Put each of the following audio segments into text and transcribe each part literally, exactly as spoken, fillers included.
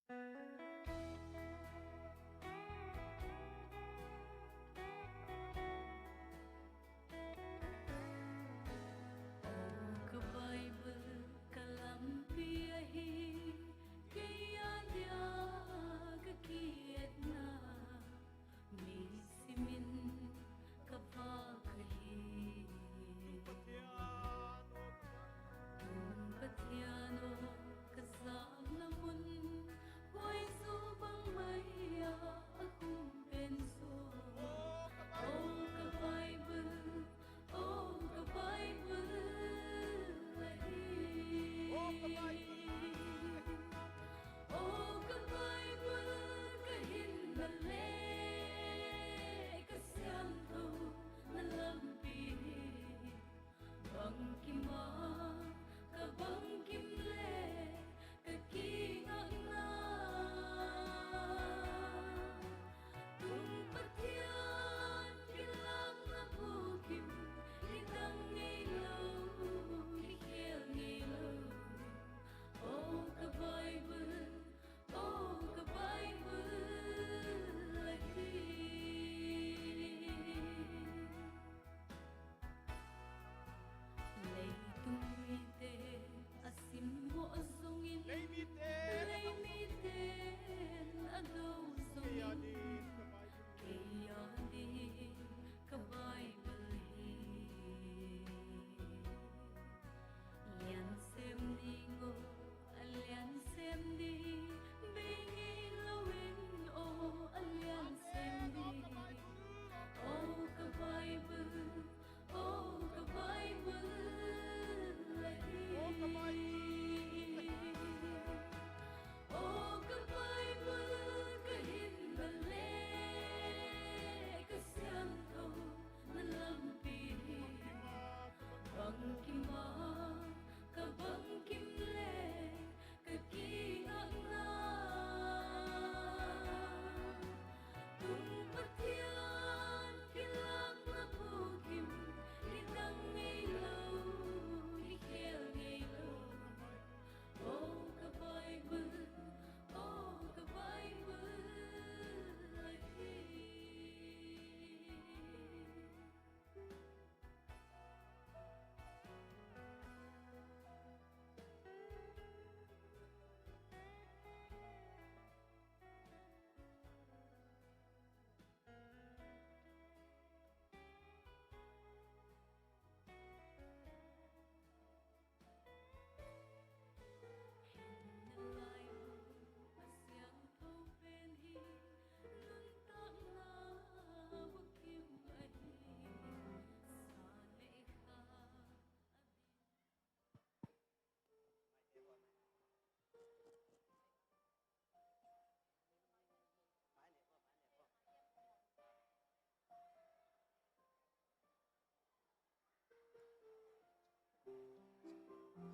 Ka Bible ka lampi ahi, kei a dia ka ki-etna, mi simin ka vak ahi. Tung Pathian aw, ka zakna mun, khuaizu bang mai-ah a khum pen zaw. Aw ka Bible, aw ka Bible ahi. Aw ka Bible, ka hinna le ka siangthona lampi, bangkim a ka bangkim le ka kingakna. Tung Pathian kilakna bukim, kidang ngei lo, kikhel ngei lo. Aw ka Bible, aw ka Bible ahi. Leitung mite a simmawh zongin, leimite, leimite a do zongin, kei a ding ka Bible hi. Lian sem ding aw, a lian sem ding, bei ngei lo in aw, a lian sem ding. Aw ka Bible, aw ka Bible ahi. Aw ka Bible, ka hinna le ka siangthona lampi, bangkim a ka bangkim le ka kingakna. Tung Pathian kilakna bukim, kidang ngei lo, kikhel ngei lo. Aw ka Bible, aw ka Bible ahi.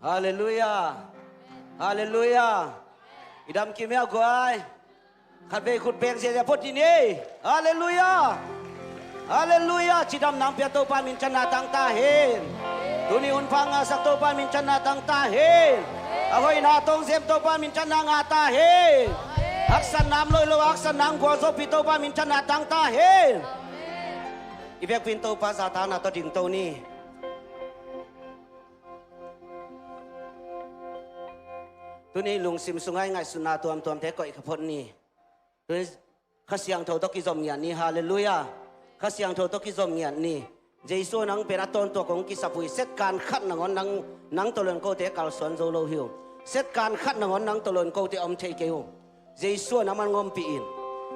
Halleluiah. Halleluiah. I dam kim hia guai. Khatvei khut beng ziahziah phot dih ni. Halleluiah. Halleluiah. Cidamna hong pia Topa minthanna tang ta hen. Tuni hun pha ngahsak Topa minthanna tang ta hen. A hoihna tawng zem Topa minthanna ngah ta hen. Haksatna om lo hi lo, haksatna hong gualzawhpih Topa minthanna tang ta hen. I biakpiin Topa zahtakna tawh dingto ni. Tuni lungsim sungah i ngaihsutna tuamtuamte koih kha phot ni. Tuni Kha Siangtho tawh kizom ngiat ni. Halleluiah. Kha Siangtho tawh kizom ngiat ni. Jesu nang pen a tawntung kong kisap uh hi. Setkan khat nangawn nang, nang tawh lon kote kalsuan zo lo hi uh. Setkan khat nangawn nang tawh lon kote om thei kei uh. Jesu in amah ompih in.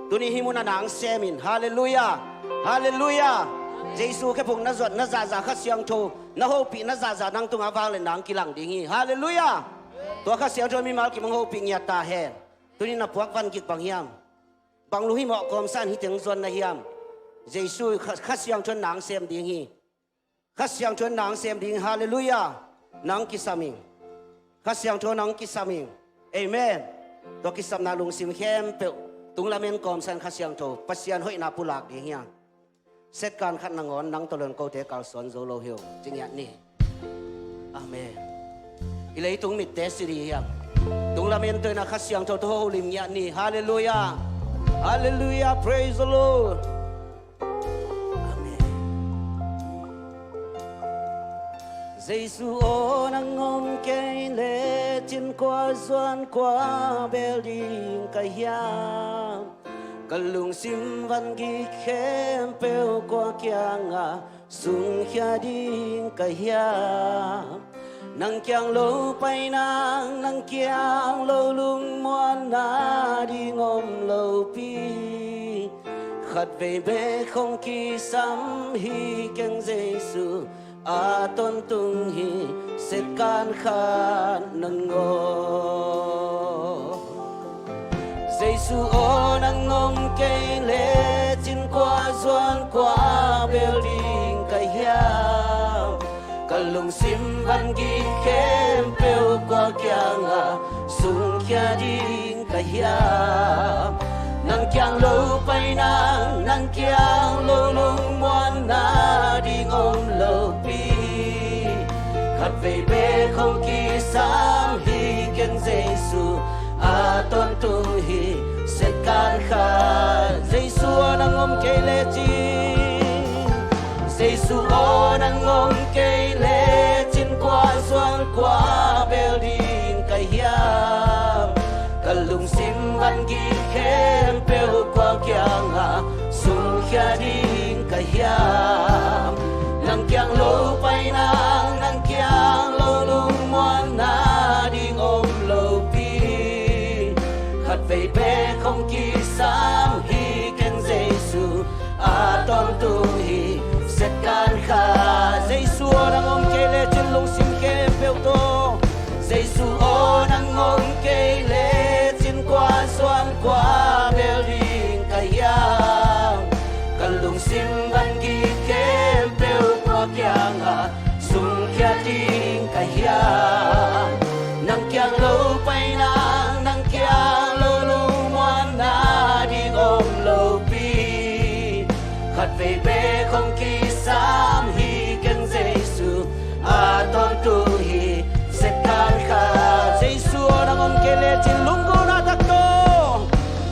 Tuni hih munah na hong sem in. Halleluiah. Halleluiah. Jesu khephung na zuatna zahzah, Kha Siangtho na hopihna zahzah nang tungah vang le nang kilang ding hi. Halleluiah. Tua Kha Siangtho in mimal kim hong hopih ngiat ta hen. Tuni na puak van gik bang hiam? Bang lunghimawh kawmsa in hih teng zuan na hiam? Jesu Kha, Kha Siangtho in na hong sem ding hi. Kha Siangtho in na hong sem ding. Halleluiah. Na hong kisam ing. Kha Siangtho na hong kisam ing. Amen. Tua kisapna lungsim khempeuh tunglam en kawmsa in Kha Siangtho, Pasian hoihna pulak ding hi hang. Setkan khat nangawn nang tawh lon kote kalsuan zo lo hi uh. Ci ngiat ni. Amen. I leitung mitte si dih hi hang. Tung lamen tawh in ah Kha Siangtho tawh holim ngiat ni. Halleluiah. Halleluiah. Praise the Lord. Amen. Jesu aw, nang om kei lecin kua zuan kua bel ding ka hiam? Ka lungsim vangik khempeuh kua kiangah sungkhia ding ka hiam? Nang kiang lo pai nang, nang kiang lo lungmuanna ding om lopi. Khatvei bek hong kisam hi keng Jesu, a tawntung hi, setkan khat nang aw. Jesu aw, nang om kei lecin kua zuan kua bel ding ka hiam? Ka lungsim vangik khempeuh kua kiangah sungkhia ding ka hiam? Nang kiang lo pai nang, nang kiang lo lungmuanna ding om lopi. Khatvei bek hong kisam hi keng Jesu, a tawntung hi, setkan khat. Jesu aw, nang om kei lecin, Jesu aw, nang om kei lecin kua zuan kua bel ding ka hiam? Ka lungsim vangik khempeuh kua kiangah sungkhia ding ka hiam? Nang kiang lo pai nang, nang kiang lo lungmuanna ding om lopi. Khatvei bek hong kisam hi keng Jesu, a tawntung hi, setkan khat. Jesu aw, nang om kei lecin lungsim khempeuh tawh, Jesu aw, nang om kei lecin kua zuan kua bel ding ka hiam? Ka lungsim vangik khempeuh kua kiangah sungkhia ding ka hiam? Nang kiang lo pai nang, nang kiang lo lungmuanna ding om lopi. Khatvei bek hong kisam hi keng Jesu, a tawntung hi, setkan khat. Jesu aw, nang om kei lecin lunggulhna tak tawh,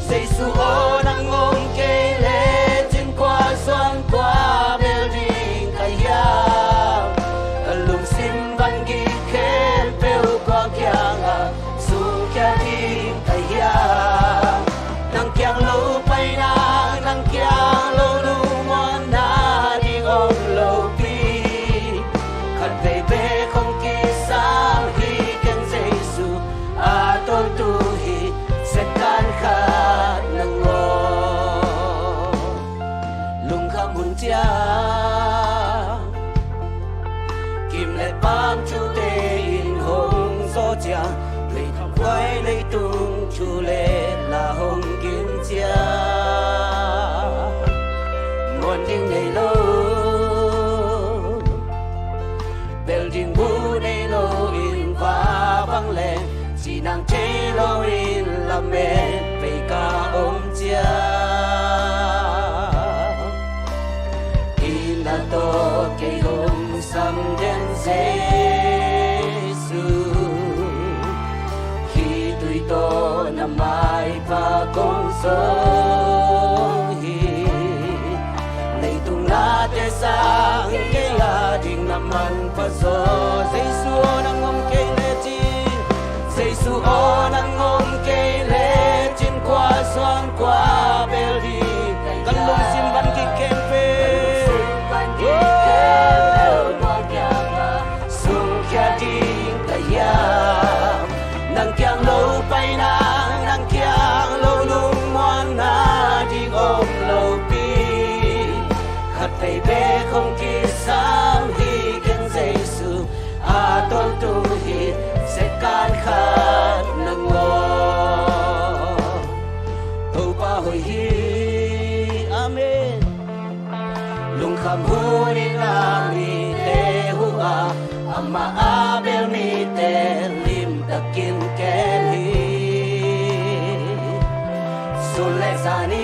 Jesu aw, nang om kei lecin kua zuan kua bel ding ka hiam? Ka lungsim vangik khempeuh kua kiangah sungkhia ding ka hiam? Nang kiang lo pai nang, nang kiang lo lungmuanna ding om lopi. Khatvei bek hong kisam hi keng Jesu, a tawntung hi, setkan khat nang aw. Lungkham hun ciang, kim le paam thute in hong zaw ciang, leitung khuai leitung thu le la hong ging ciang, muan ding nei lo, bel ding bu nei lo in va bang leng, cinang thei lo in lamet pei ka om ciang. Inn ah tawh kei hong sam den Jesu, khitui tawh na maipha kong zong hi. Leitung nate sang kei a ding na manpha zaw. Jesu aw, nang om kei lecin, Jesu aw, nang om kei lecin kua zuan kua bel ding? Ka lungsim vangik khempeuh, sungkhia ding ka hiam? Nang kiang lo pai nang, nang kiang lo lungmuanna ding om lopi. Khatvei bek hong kisam hi keng Jesu, a tawntung hi, setkan khat nang aw. Topa hoih hi. Amen. Lungkham hun in a mite huh a, amah a bel mite limtakin kem hi. Sun le zan in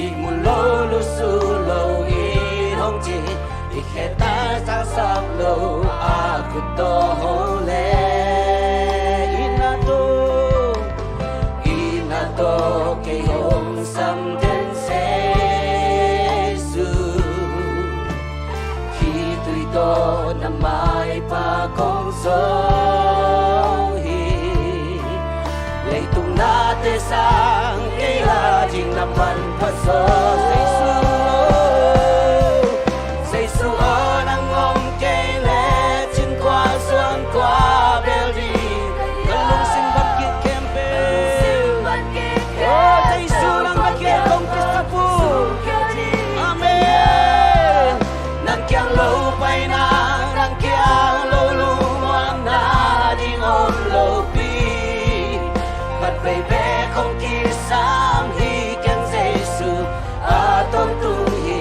ihmu lo, lusu lo in hong ci, i khe ta sa sap lo a khut tawh hong Kei a ding na manpha zaw Jesu. Jesu aw, nang om kei le cin kua zuan kua bel ding. Ka lungsim bang kik khempeuh, aw Jesu, nang bang kik kong kisap uh. Amen. Nang kiang lo paina, nang kiang lo lungmuanna ding om lopi. Khat vei bek hong kisam hi ken Jesu, a tawntung hi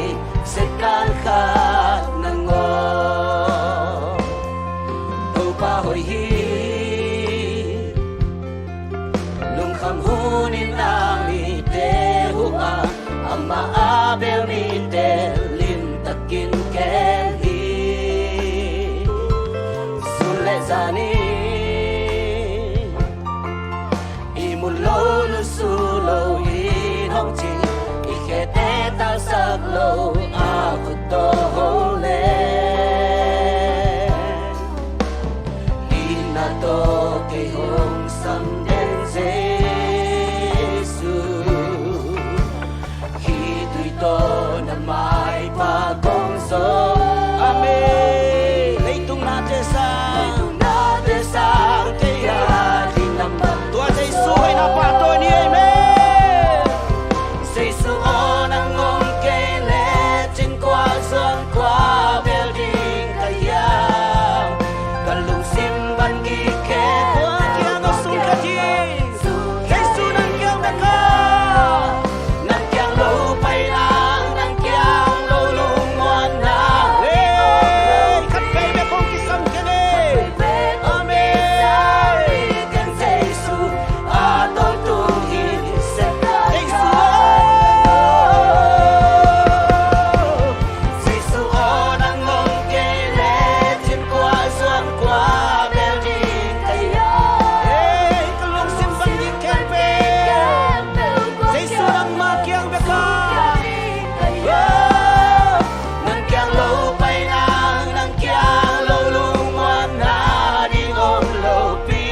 Satan khat nangawn. Topa hoih hi, lungkham hun in a mite huh a, amah a bel mite limtakin kem hi. Sun le zan in i mu lo, lusu lo in hong ci, i khete talsak lo a khut tawh hong leng. Itna tawh kei hong sam den Jesu, khitui tawh na maipha kong zaw. Amen. Leitung nate sang, leitung nate sang kei a ding na manpha, tua Jesu hoihna pahtawi ni. Amen. Jesu aw, nang om kei le cin kua zuan kua bel ding ka hiam? Ka lungsim bang kik khempeuh kua kiang a sung kha ding. Jesu, nang kiang bek a, nang kiang lo paina, nang kiang lo lungmuanna, hei, khat vei bek hong kisam ken e. Amen. Ken Jesu, a tawntung hi Satan. Jesu aw, Jesu aw, nang om kei le cin kua zuan kua bel ding ka hiam? Ei, ka lungsim bang kik khempeuh, Jesu, nangmah kiang bek a. Nang kiang lo paina, nang kiang lo lungmuanna ding om lopi.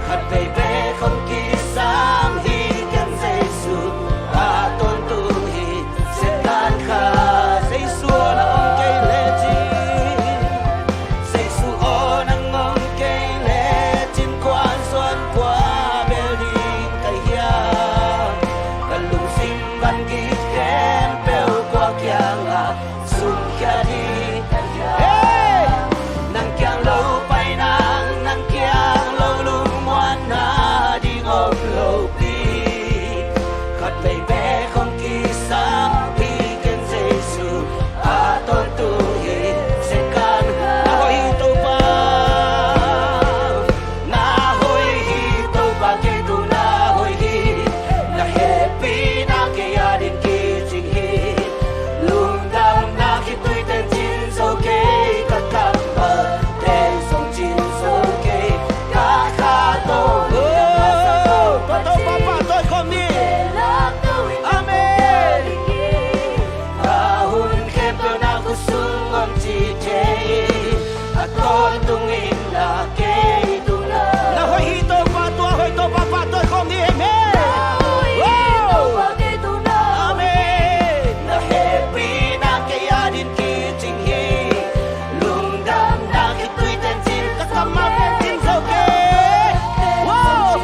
Khat vei bek hong kisam hi ken Jesu, a tawntung hi Satan khat. Jesu aw, nang om kei le cin, Jesu aw, nang om kei le cin kua zuan kua bel ding ka hiam? Ka lungsim bang kik khempeuh kua kiangah sung khia ding ka hiam? Hey! Nang kiang lo paina, nang kiang lo lungmuanna ding om lopi. Khat vei bek hong kisam hi ken Jesu, a tawntung hi Satan. Na hoih hi Topa. Na hoih hi Topa, kei tung na hoih hi. Na hehpihna kei a ding kicing hi. Lungdamna khitui ten cin zo kei, ka kammalte zong cin zo kei. Ka kha tawh, oh, Topa pahtawi khawm ni. Amen. Ka hun khempeuh na khut sung om ci thei. A tawntung in na kei tung na. Na hoih hi Topa, tua hoih Topa pahtawi khawm ni. Amen. Wow. Amen. Na hehpihna kei a ding kicing hi. Lungdamna khitui ten cin, ka kammal ten cin zo kei. Wow.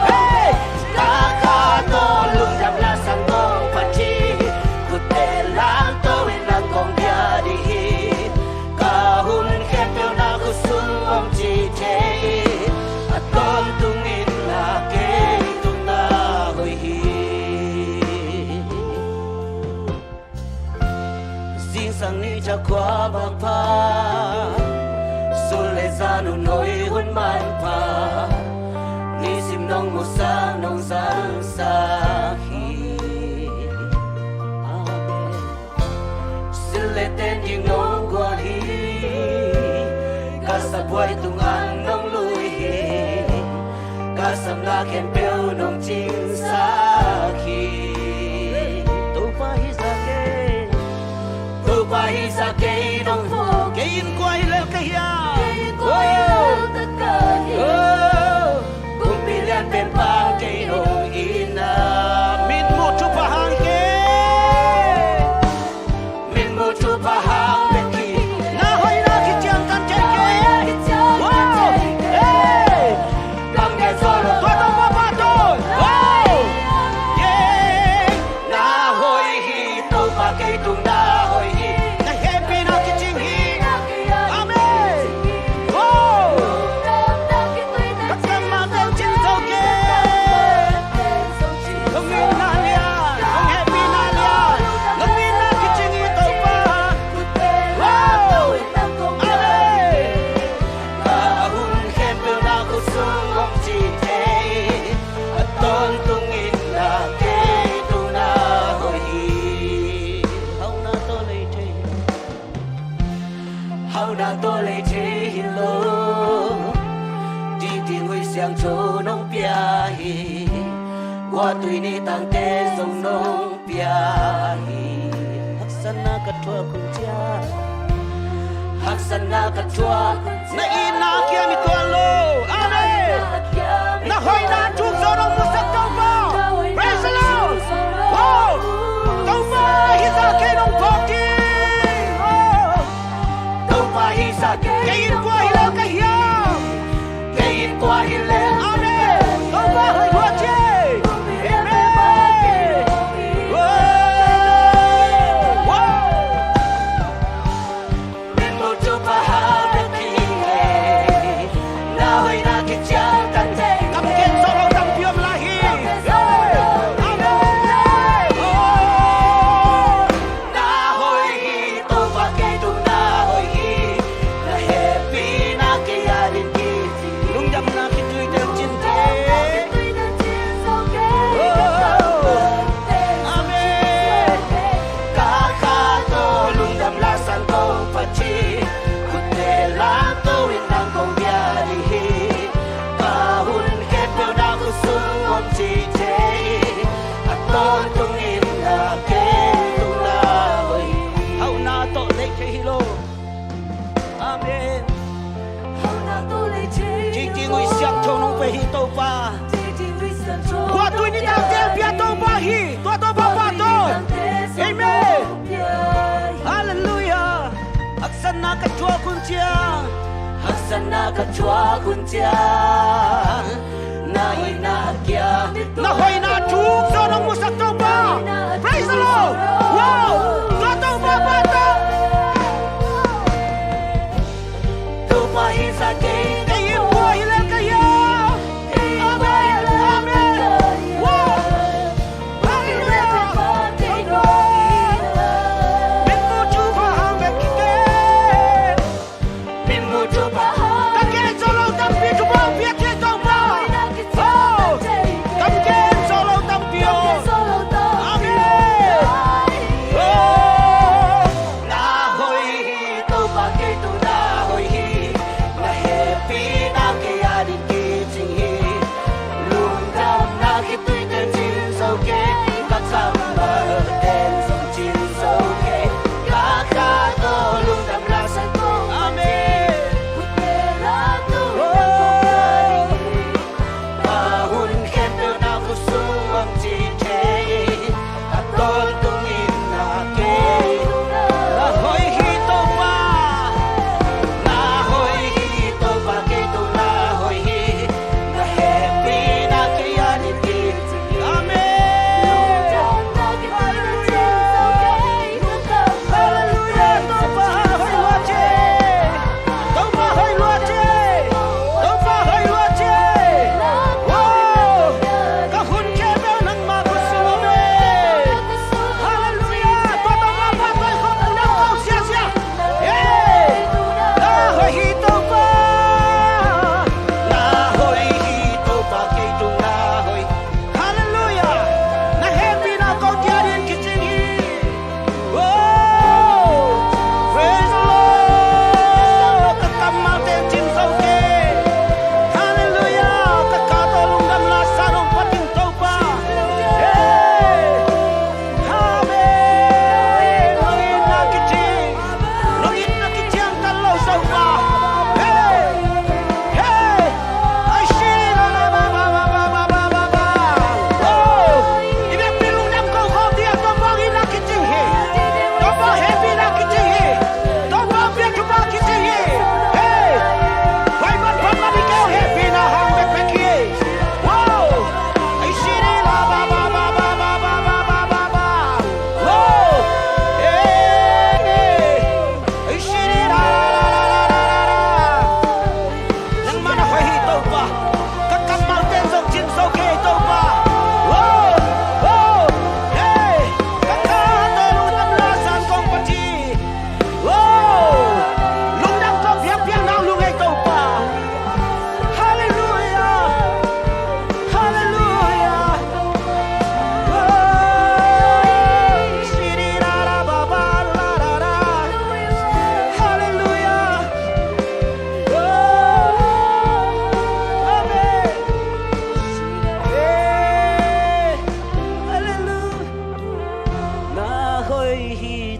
Hey. Ka kha tawh lungdamna sang kong phat hi. Khutte lam to in nang kong bia ding hi. Ka hun khempeuh na khut sung om ci thei. A tawntung in na kei tung na hoih hi. Zingsang ni ciang khua vak pha, sun le zan hun hoih hun manpha, nisim nong musak nong zangsak hi. Amen. Sil le ten ding nong gual hi, ka sabuai tungah nong lui hi, ka samla khempeuh nong cingsak hi. Topa hi zah kei, Topa hi zah kei nong phu, kei in kua hi lel ka hiam? Kei in kua hi lel ka hiam? Oh, kumpi lian pen pa kei nong Tung na hoih hi. Na hehpihna kicing hi. Amen. Wow. Ka kammal teng cin zo kei. Hong itna lian, hong hehpihna lian, hong itna kicing hi Topa. Wow. Amen. Ka hun khempeuh na khutsung hong ci thei. A tawntungin na kei tung na hoih hi. Hauhna tawh lei thei hi lo. Hauhna tawh lei thei hi lo. Dingding huih siangtho nong pia hi. Kua tui ni tangte zong nong pia hi. Haksatna ka thuak hun ciang, haksatna ka thuak hun ciang, na itna kiam i tuan lo. Amen. Na hoihna thuk zaw nong musak Topa. Praise the Lord. Wow. Topa hi sa kei nong phawk ding. Wow. Topa hi sa kei. Kei in kua hi lel ka hiam? Kei in kua hi lel? Amen. Topa hoih hua ci. Amen. Wow. Wow. Min mu Topa hau bek hi kei. Na hoihna kicial kan thei. Kam gen zo lo tampi om lai hi. Amen. Oh. Na hoih hi, Topa kei tung na hoih hi. Na hehpihna kei adingin kici. Lungdamna khitui teng cin thei. Oh. Amen. Ka kha tawh lungdam la san kong Pathian. Khutte lam to in nang kong bia ding hi. Ka hun khempeuh na khutsung hong ci thei. A tawntungin na kei tung na hoih hi. Hauhna tawh lei thei hi lo. Amen. Dingding huih siangtho nong pia hi Topa. Kua tui ni tangte pia Topa hi. Tua Topa pahtawi. Amen. Halleluiah. Haksatna ka thuak hun ciang, haksatna ka thuak hun ciang, na hoihna kiam, na hoihna thuk zaw nong musak Topa. Praise the Lord. Wow. Tua Topa pahtawi. Topa hi sa kei. Kei in kua hi lel ka hiam? Amen. Amen. Wow. Hallelujah. Min mu Topa hau bek hi kei. Min mu Topa. Ka gen zo lo tampi Topa hong piak thei Topa. Oh. Ka gen zo lo tampi oh. Amen. Oh.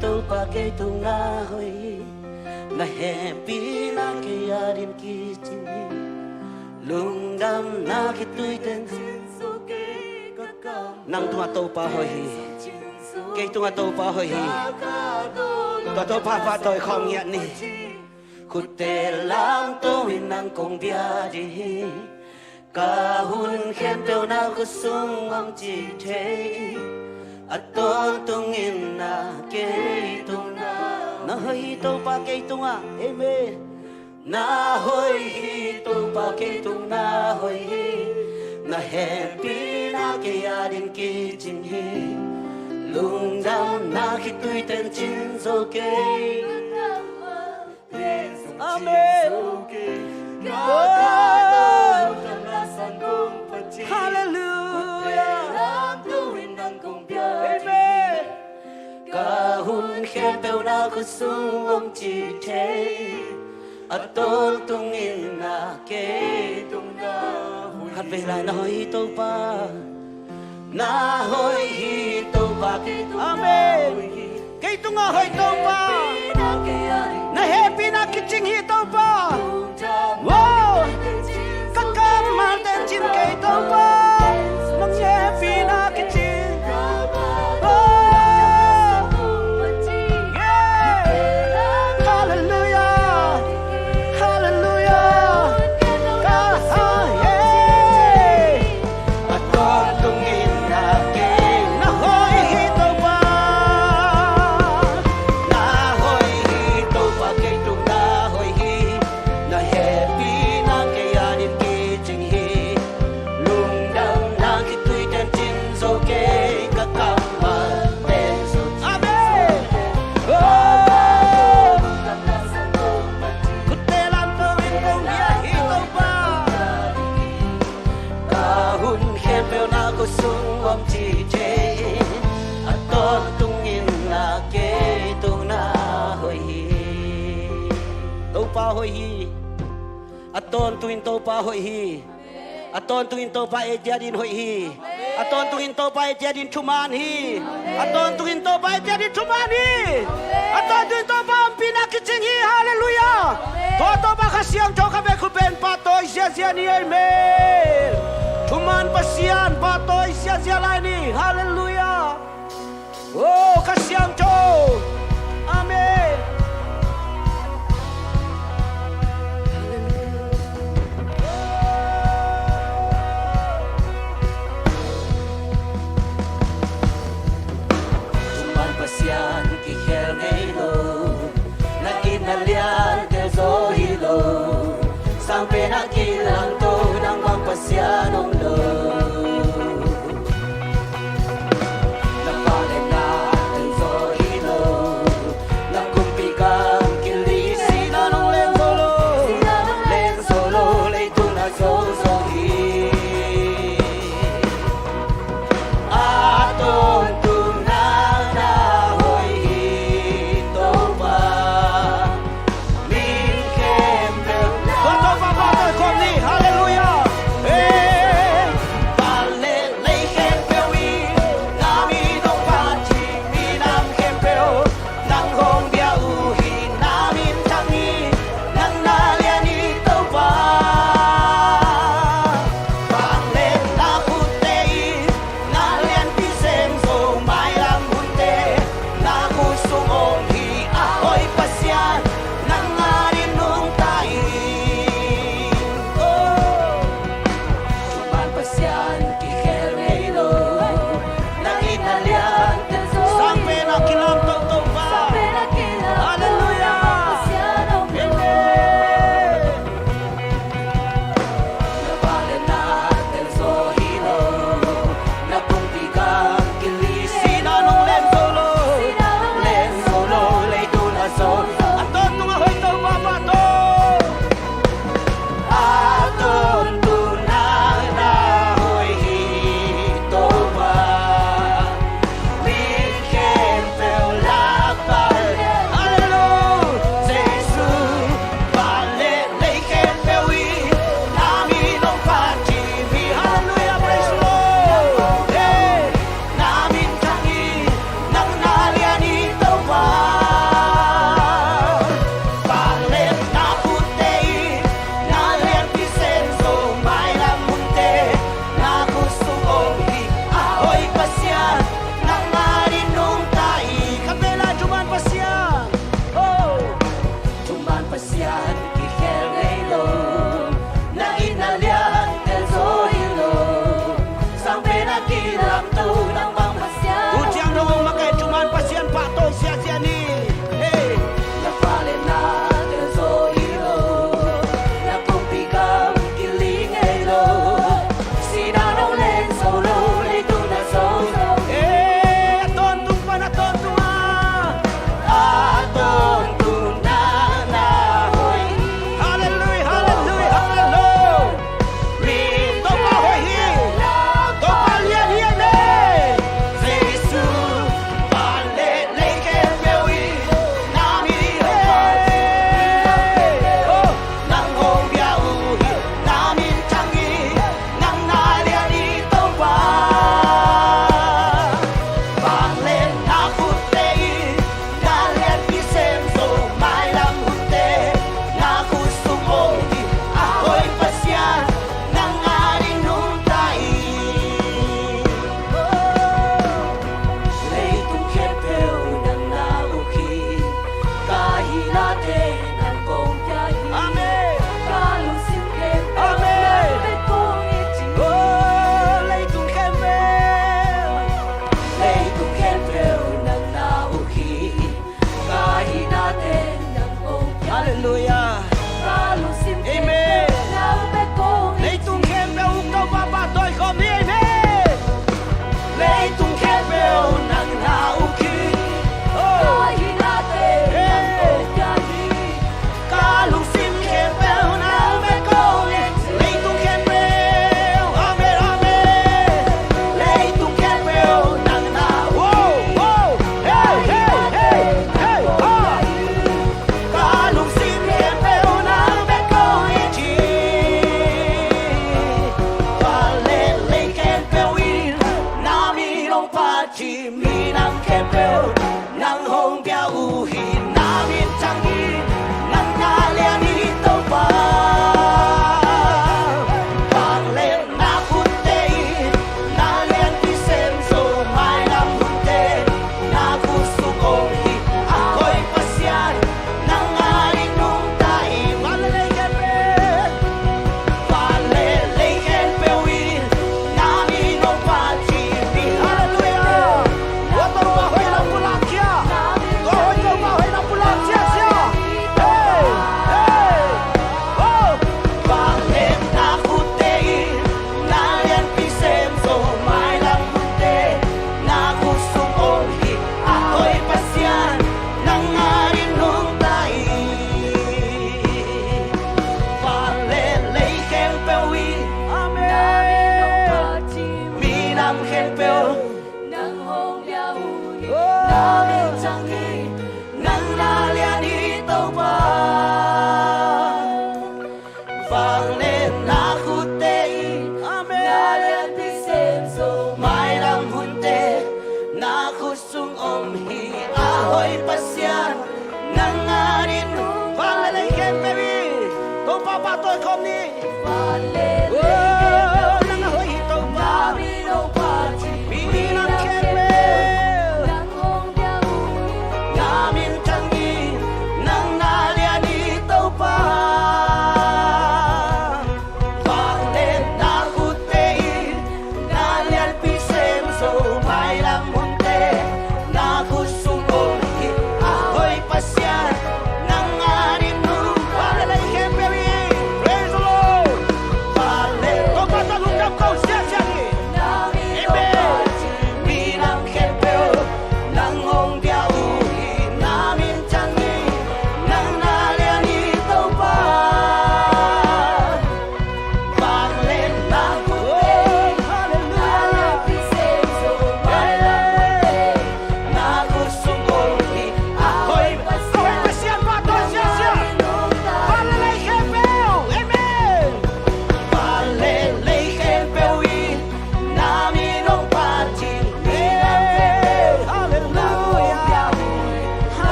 Topa, kei tung na hoih hi. Na hehpihna kei adingin kicing hi. Lungdamna khitui teng nang tungah Topa hoih hi. Kei tungah Topa hoih hi. Tua Topa pahtawi khawm ngiat ni. Khutte lamto in nang kong bia ding hi. Ka hun khempeuh na khut sung om ci thei. A tawntungin na kei tung na. Na hoih hi Topa kei tungah. Amen. Na hoih hi Topa, kei tung na hoih hi. Na hehpihna kei adingin kicing hi. Lungdamna khitui teng cin zo kei. Amen. Oh. Hallelujah. Amen. Ka hun khempeuh na khut sung om ci thei. A tawntungin na kei tung na hoih hi. Khatvei lai, na hoih hi Topa. Na hoih hi Topa, kei tung na hoih hi. Amen. Kei tungah hoih Topa. Na hehpihna kicing hi Topa. Wow. Ka kammal teng cin kei Topa. Nang hehpihna kicing. Oh. Yeah. Hallelujah. Hallelujah. Ka hoih hi. A tawntungin na kei. Na hoih hi Topa. Na hoih hi Topa, kei tung na hoih hi. Na hehpihna kei adingin kicing hi. Lungdamna khitui teng cin zo kei, ka kammal teng zo. Amen. Oh. Khutte lamto in kong bia hi Topa. Ka hun khempeuh na khut sung om ci thei. A tawntungin na kei tung na hoih hi. Topa hoih hi. A tawntungin Topa hoih hi. A tawntungin Topa eite adingin hoih hi. A tawntungin Topa eite adingin thuman hi. A tawntungin Topa eite adingin thuman hi. A tawntungin Topa ompihna kicing hi. Hallelujah. Tua Topa Kha Siangtho khatvei khut beng pahtawi ziahziah ni. Amen. Thuman Pasian pahtawi ziahziah lai ni. Hallelujah. Oh, Kha Siangtho. Amen. Thuman Pasian kikhel ngei lo. Na itna liante zaw hi lo. Sangpen a kilangto nang bang Pasian om lo. Na vangliatna teng zaw hi lo.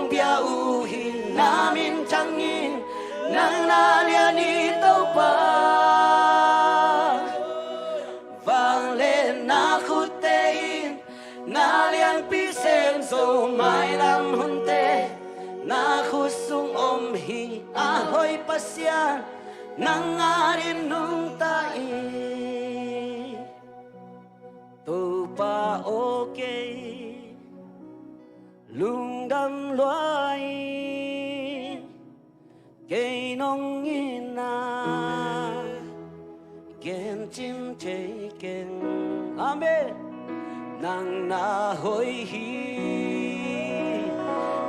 pia uh hi. Na minthang in, nang na lian hi Topa. Vanglian na khutte in na lianpi sem zo, mailam hunte na khut sung om hi. A hoih Pasian, nang adingin nungta in. Topa aw, kei lungdam lua ing, kei nong itna gen cim thei keng. Amen. Nang na hoih hi,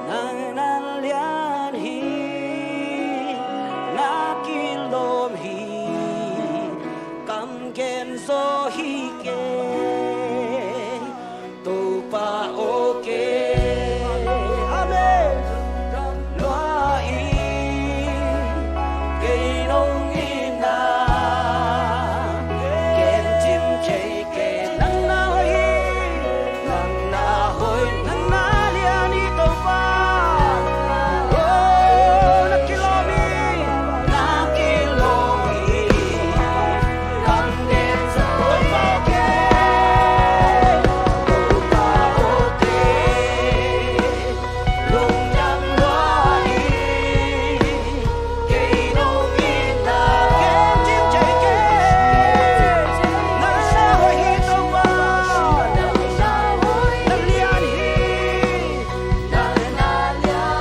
nang na lian hi, na kilawm hi, kam gen zaw hi kei, Topa aw, kei. Amen. Lua ing, kei nong itna gen cim thei keng. Nang na hoih hi, nang na hoih, nang na lian hi Topa. Oh, na kilawm hi, na kilawm hi. Kam gen zaw hi kei, Topa aw, kei lungdam lua ing, kei nong itna gen cim thei keng. Nang na hoih hi Topa, na lian hi.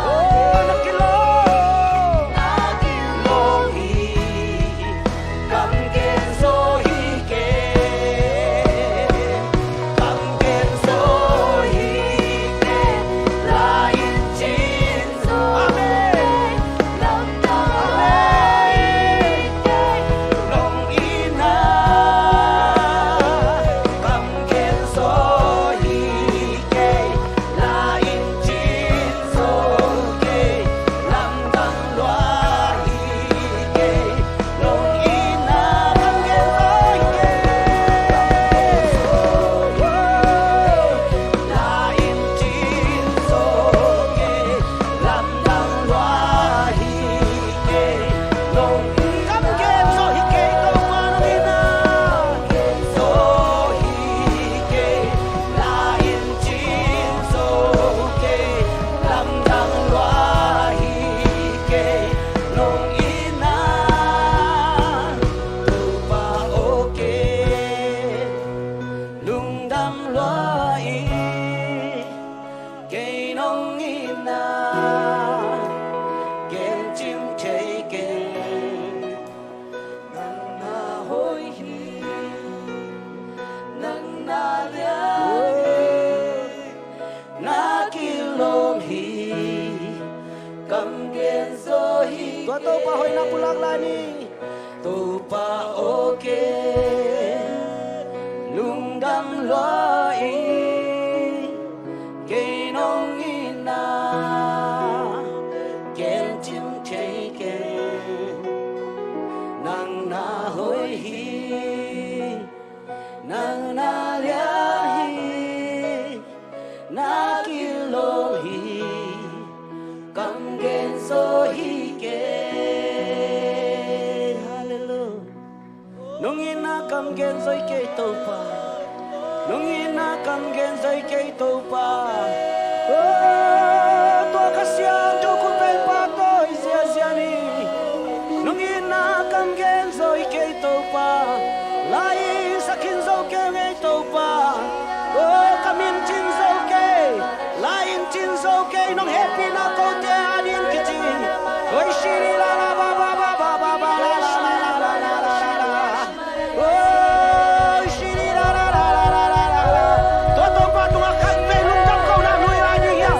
Oh, na kilawm, na kilawm hi. Kam gen zaw hi kei, kam gen zaw hi kei, la in cin zaw. Amen. Lamdang lua hi kei, nong itna kam gen zaw hi kei, la in cin zaw kei, lamdang lua hi kei, nong itna kam gen zaw hi kei, la in cin zaw kei, lamdang lua hi kei, nong itna kam gen zaw hi kei, Topa nong itna zaw hi kei, la in cin zaw kei, lamdang lua hi kei, nong itna Topa aw, kei lungdam lua ing, kei nong itna gen cim thei keng. Nang na hoih hi, nang na lian hi, na kilawm hi, kam gen zaw hi. Tua Topa hoihna pulak lai ni. Topa aw, kei lungdam lua ing, kei nong itna gen cim thei keng. Nang na hoih hi, nang na lian hi, na kilawm hi, kam gen zaw hi kei. Hallelujah. Nong itna kam gen zaw hi kei, Topa. Nong itna kam gen zaw hi kei, Topa. Oh, tua Kha Siangtho khut pen pahtawi ziahziah ni. Nong itna kam gen zaw hi kei, Topa. La in sa khin zo keng ei, Topa. Oh, ka min cin zo kei, la in cin zo kei, nong hehpihna kote ading kici. Oi, shiri la la ba ba ba ba ba ba la la la la la la la. Oi, shiri la la la la la la la la. Tua Topa tungah khat vei lungdam kohna nuih lai ding hiam?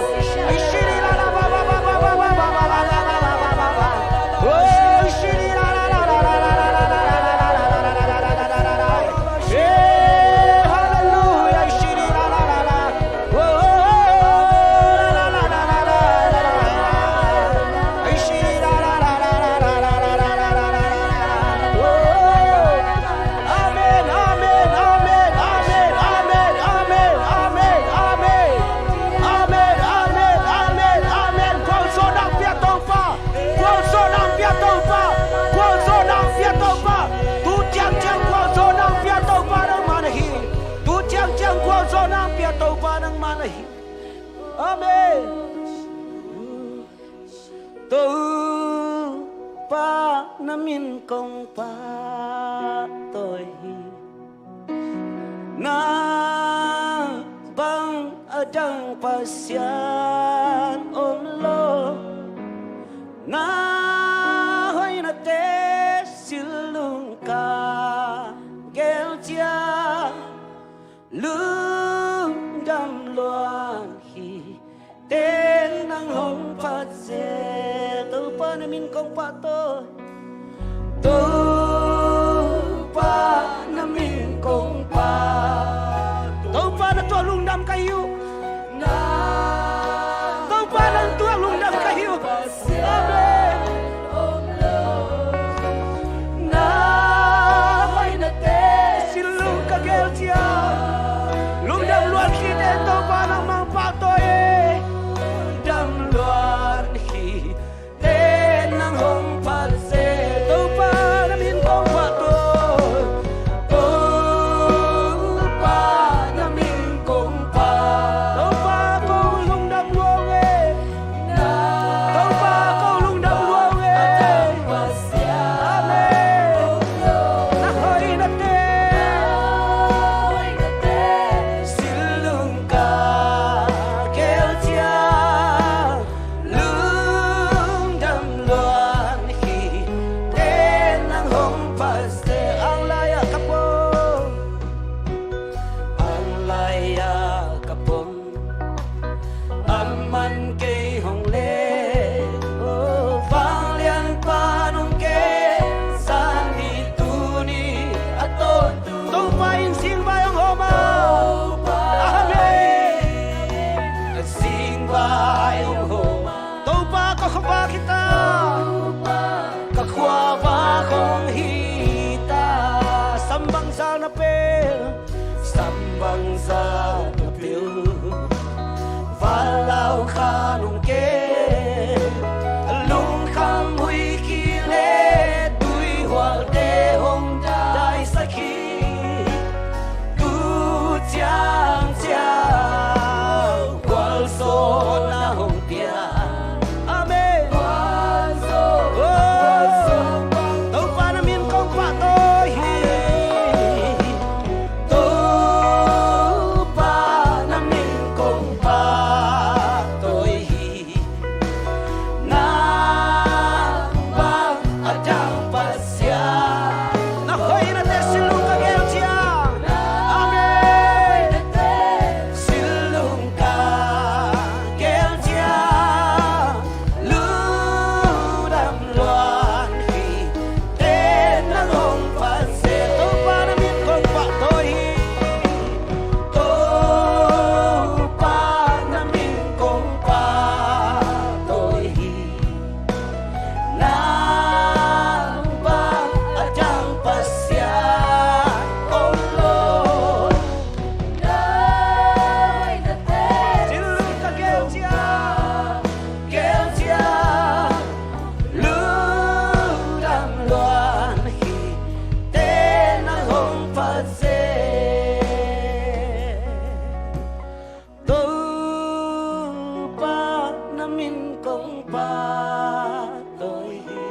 Topa na min kong pahtawi hi. Na bang a dang Pasian om lo. Na hoinate silung ka gel ciang lungdam luang hi. Ten nang hong phat zel. Topa na min kong pahtawi. Topa na min kong pahtawi. Topa na tuah lungdam ka hi uh. Topa na tuah lungdam ka hi uh. Amen. Na hoinate silung ka gel ciang lungdam luang hi. Ten Topa nangmah pahtawi. Lungdam luang hi. Ten nang hong phat zel. Topa na min kong pahtawi. Topa na min kong pahtawi. Topa ko lungdam luang e. Topa ko lungdam luang e. Amen. Na hoinate silung ka gel ciang lungdam luang hi. Ten nang hong phat zel. Ang lai-ah ka pom. Ang lai-ah ka pom. Aman kei hong leh. Oh, vanglianpa nong kem. Zani tuni a tawntung. Topa in singvai hong hawm a. Amen. Singvai hong hawm a. Topa ka khuavak hi ta. Ka khuavak hong hi ta. Sam bangzah na pel. Sam bangzah na pel. Van lau kha nong kem. Lungkham huih kileh tuihualte hong daisak hi. Tu ciang ciang gualzawhna hong pia. Amen. Gualzawh, oh, gualzawh. Topa na min kong pahtawi hi. Topa na min kong pahtawi hi. Nang bang a dang Pasian. Na hoinate silung ka gel ciang. Amen. Silung ka gel ciang lungdam luang hi. Ten nang hong phat zel. Topa na min kong pahtawi hi. Topa na min kong pahtawi hi. Nang bang a dang Pasian om lo. Silung ka gel ciang, gel ciang lungdam luang hi. Ten nang hong phat zel. Topa na min kong pahtawi hi.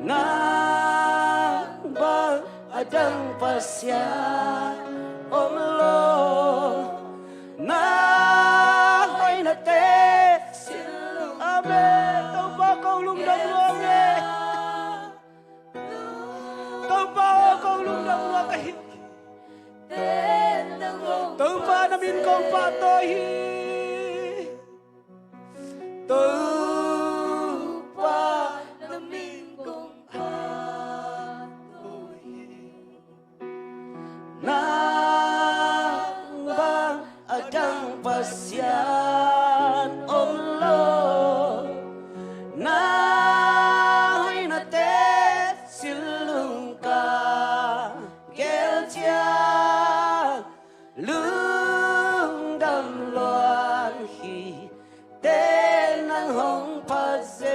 Nang bang a dang Pasian om lo. Na hoinate silung. Amen. Topa ko lungdam luang e. Topa aw ko lungdam luang ka hi. Topa na min kong pahtawi hi. Topa na min kong pahtawi hi. Nang bang a dang Pasian om lo. Na hoinate silung ka gel ciang lungdam luang hi. Ten nang hong phat zel.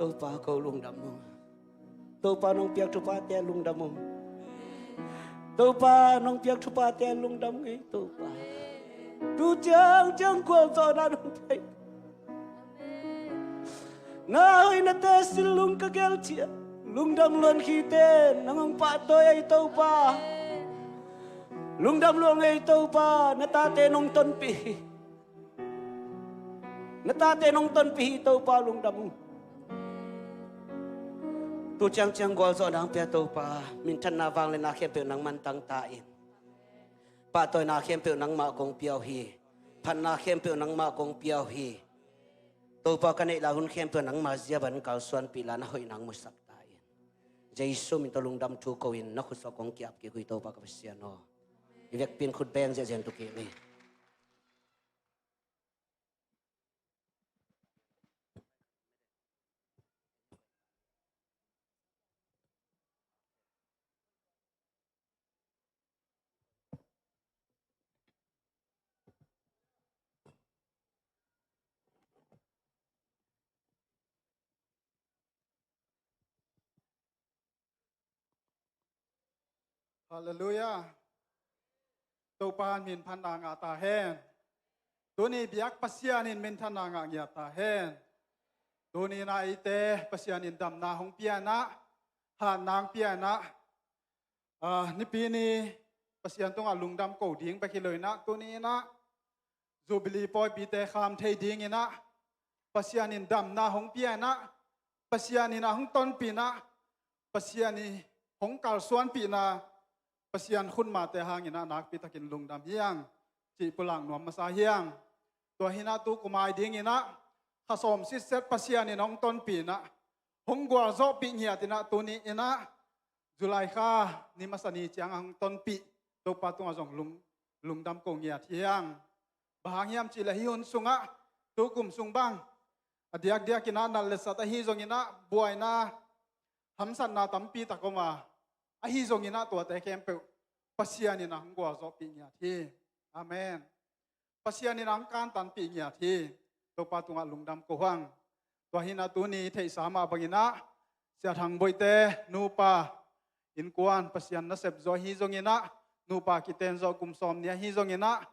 Topa ko lungdam ung. Topa nong piak thuphate lungdam ung. Topa nong piak thuphate lungdam ung ei Topa. Tu ciangciang gualzawhna nong pia hi. Na hoihnate sinlung ka gel ciang lungdam luan khite, nang hong pahtawi ei Topa. Lungdam luang ei Topa, na tate nong tonpih hi. Na tate nong tonpih hi Topa, lungdam ung. Tu ciangciang gualzawhna hong pia Topa, minthanna, vangliatna khempeuh nangman tangta in. Pahtawina khempeuh nangmah kong pia uh hi. Phatna khempeuh nangmah kong pia uh hi. Topa, ka neih lai hun khempeuh nangma zia bang kalsuanpih la, na hoihna hong musak ta in. Jesu min tawh lungdam thu ko in, na khut sawh kong ki-ap kik uh hi Topa ka Pasian aw. I vekpi in khut beng ziahziah in tu kik ni. Halleluiah. Topa in minphatna ngah ta hen. Tuni biak Pasian in minthanna ngah ngiat ta hen. Tuni in ah eite Pasian in damna hong pia in ah, hatna hong pia in ah, ah, nipi ni Pasian tungah lungdam ko ding bek hi lo in ah, tuni in ah Jubilee pawipite kham thei ding in ah, Pasian in damna hong pia in ah, Pasian in ah hong tonpih in ah, Pasian in hong kalsuanpihna, Pasian khutmate hang in ah nakpi takin lungdam hi hang, cih pulak nuam masa hi hang. Tua hi in ah tu kum a ding in ah, kha sawm sitset Pasian in hong tonpih in ah, hong gualzawhpih ngiat in ah, tuni in ah July kha ni masa ni ciang a hong tonpih Topa tungah zong lung, lungdam ko ngiat hi hang. Bang hang hiam cih leh hih hun sungah, tu kum sung bang a diakdiak in ah nat le sat ahi zong in ah, buaina, hamsatna tampi tak om a, ahi zong in ah tuate khempeuh Pasian in ah hong gualzawhpih ngiat hi. Amen. Pasian in ah hong kantanpih ngiat hi. Topa tungah lungdam ko hang. Tua hi in ah tuni theihsa mah bang in ah, Sia Thang Boite nupa innkuan Pasian nasep zaw ahi zong in ah, nupa kiten zaw kum sawmnih ahi zong in ah,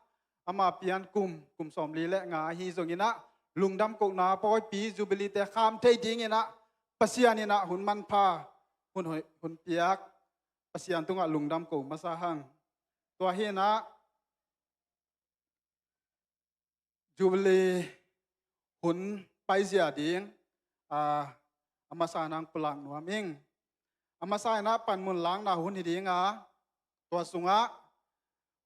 ama pian kum, kum sawmli le nga ahi zong in ah, lungdam kohna pawipi Jubilee te kham thei ding in ah, Pasian in ah hun manpha, hun hoih, hun piak, Pasian tungah lungdam ko masa hang. Tua hi in ah Jubilee hun paizia ding, ah, a masa in ah pulak nuam ing. A masa in ah panmun lakna hun hi ding a, tua sungah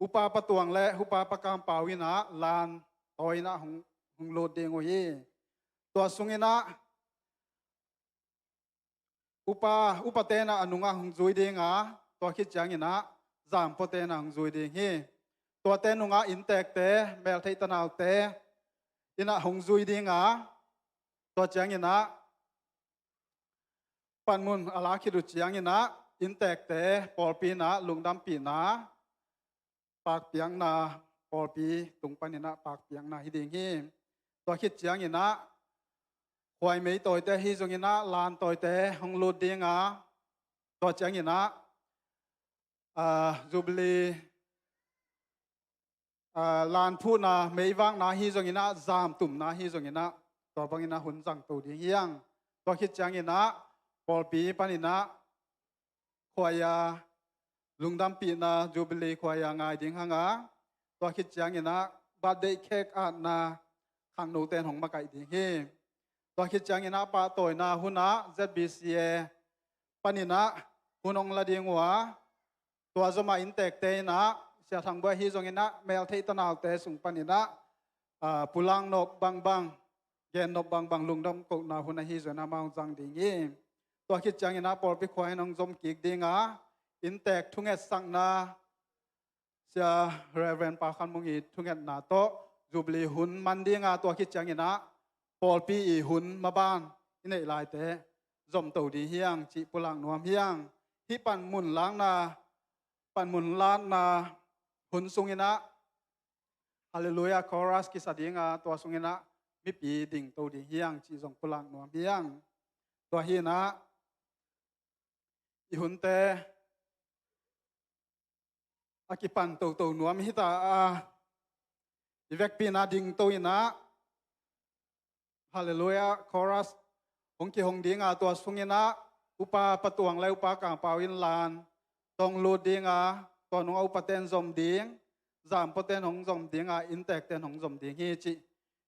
Upa Pa Tuang le Upa Pa Kam Pau in ah lan tawi in ah hong, hong lut ding uh hi. Tua sung in ah upa, upa ten ah a nungah hong zui ding a, tua khit ciang in ah zampa ten ah hong zui ding hi. Tuate nungah innteekte, meltheih tanaute in ah hong zui ding a, tua ciang in ah panmun a lak khit uh ciang in ah innteekte pawlpi in ah lungdampihna, pakpiakna, pawlpi tung pan in ah pakpiakna hi ding hi. Tua khit ciang in ah khuaimei tawite ahi zong in ah lan tawite hong lut ding a, tua ciang in ah, ah, Jubilee, ah, lan phuhna, meivakna ahi zong in ah, zam tumna ahi zong in ah, tua bang in ah hun zang to ding hi hang. Tua khit ciang in ah pawlpi pan in ah khuaia, lungdampihna Jubilee khuaia ngai ding hang a, tua khit ciang in ah birthday cake atna khangnote in hong makaih ding hi. Tua khit ciang in ah pahtawina hun ah Z B C A pan in ah hun hong la ding uh a, tua zom ah innteekte in ah, Sia Thang Boi ahi zong in ah, meltheih tanaute sung pan in ah, ah, pulak nop bangbang, gen nop bangbang, lungdam kohna hun ahi zong in ah amau zang ding hi. Tua khit ciang in ah pawlpi khua in hong zom kik ding a, innteek thungetsakna, Sia Reverend Pa Khan Mung i thungetna tawh Jubilee hun man ding a, tua khit ciang in ah pawlpi i hun maban i neih laite zom to ding hi hang cih pulak nuam hi hang. Hih panmun lakna, panmun lakna hun sung in ah Halleluiah chorus kisa ding a, tua sung in ah mipi ding to ding hi hang cih zong pulak nuam hi hang. Tua hi in ah i hunte a kipan toto nuam hi ta a, i vekpi-in ah dingto in ah, Halleluiah chorus hong kihong ding a, tua sungin ah Upa Patuang le Upa Kangpau in lan tawh hong lut ding a, tua nung ah upate'n zom ding, zampuate'n hong zom ding a, inntekte'n hong zom ding hi cih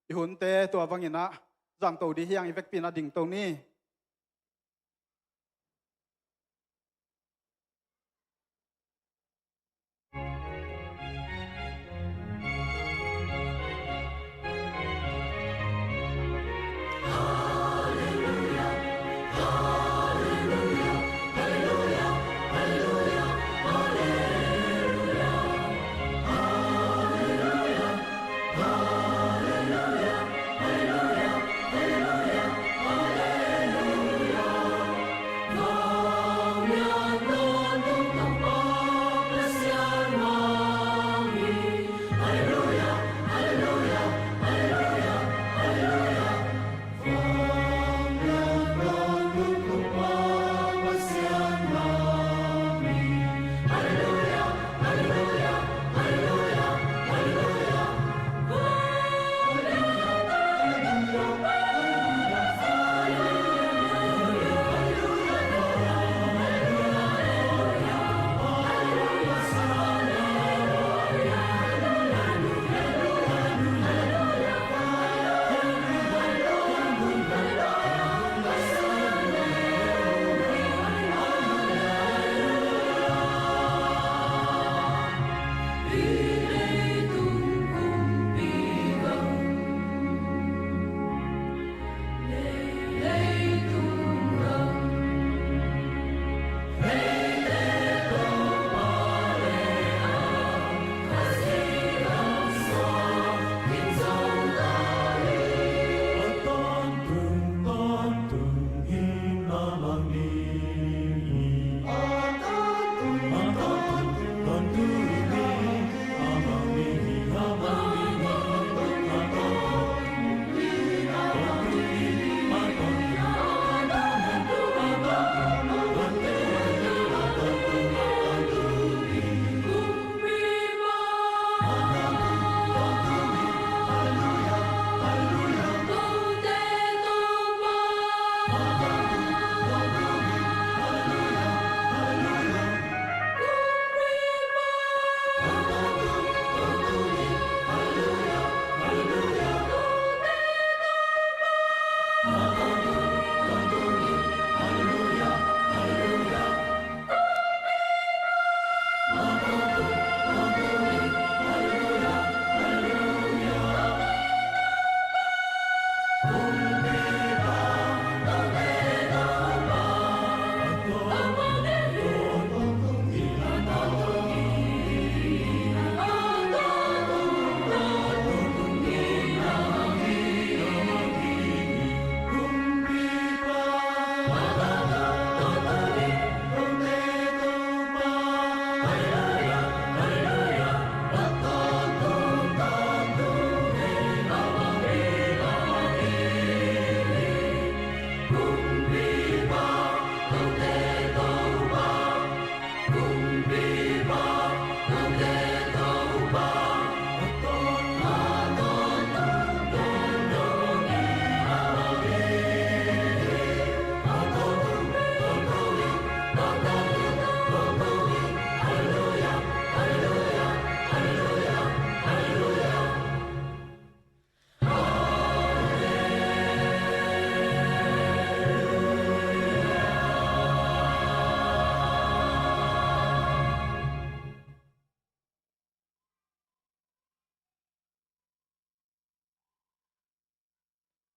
i hunte tua bangin ah zangto ding hi hang. I vekpi-in ah dingto ni.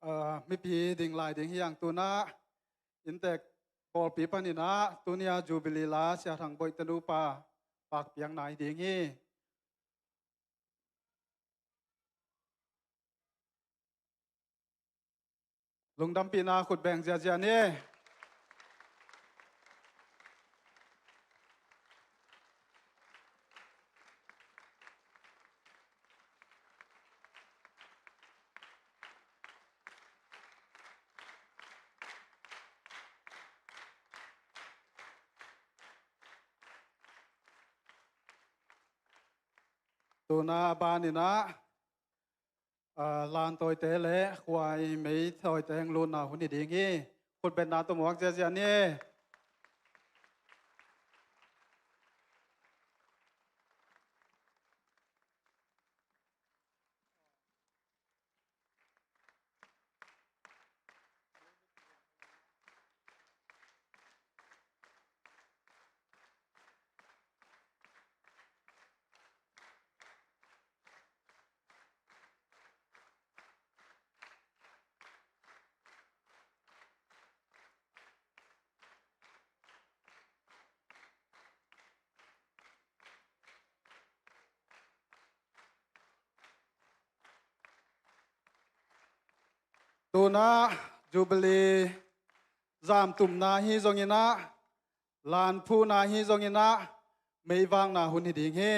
Ah, mipi ding lai ding hi hang. Tu-in ah inntek pawlpi panin ah tuni-a Jubilee la Sia Thang Boih te nupa pakpiakna hi ding hi. Lungdampihna khut beng ziahziah ni. Tu-in ah a banin ah ah, lan tawite le khuai mei tawite hong lutna hun hi ding hi. Khutbetna tumuak ziazia ni. Tuna Jubilee zamtumna hi zongin ah, lanphuhna hi zongin ah, meivakna hun hi ding hi.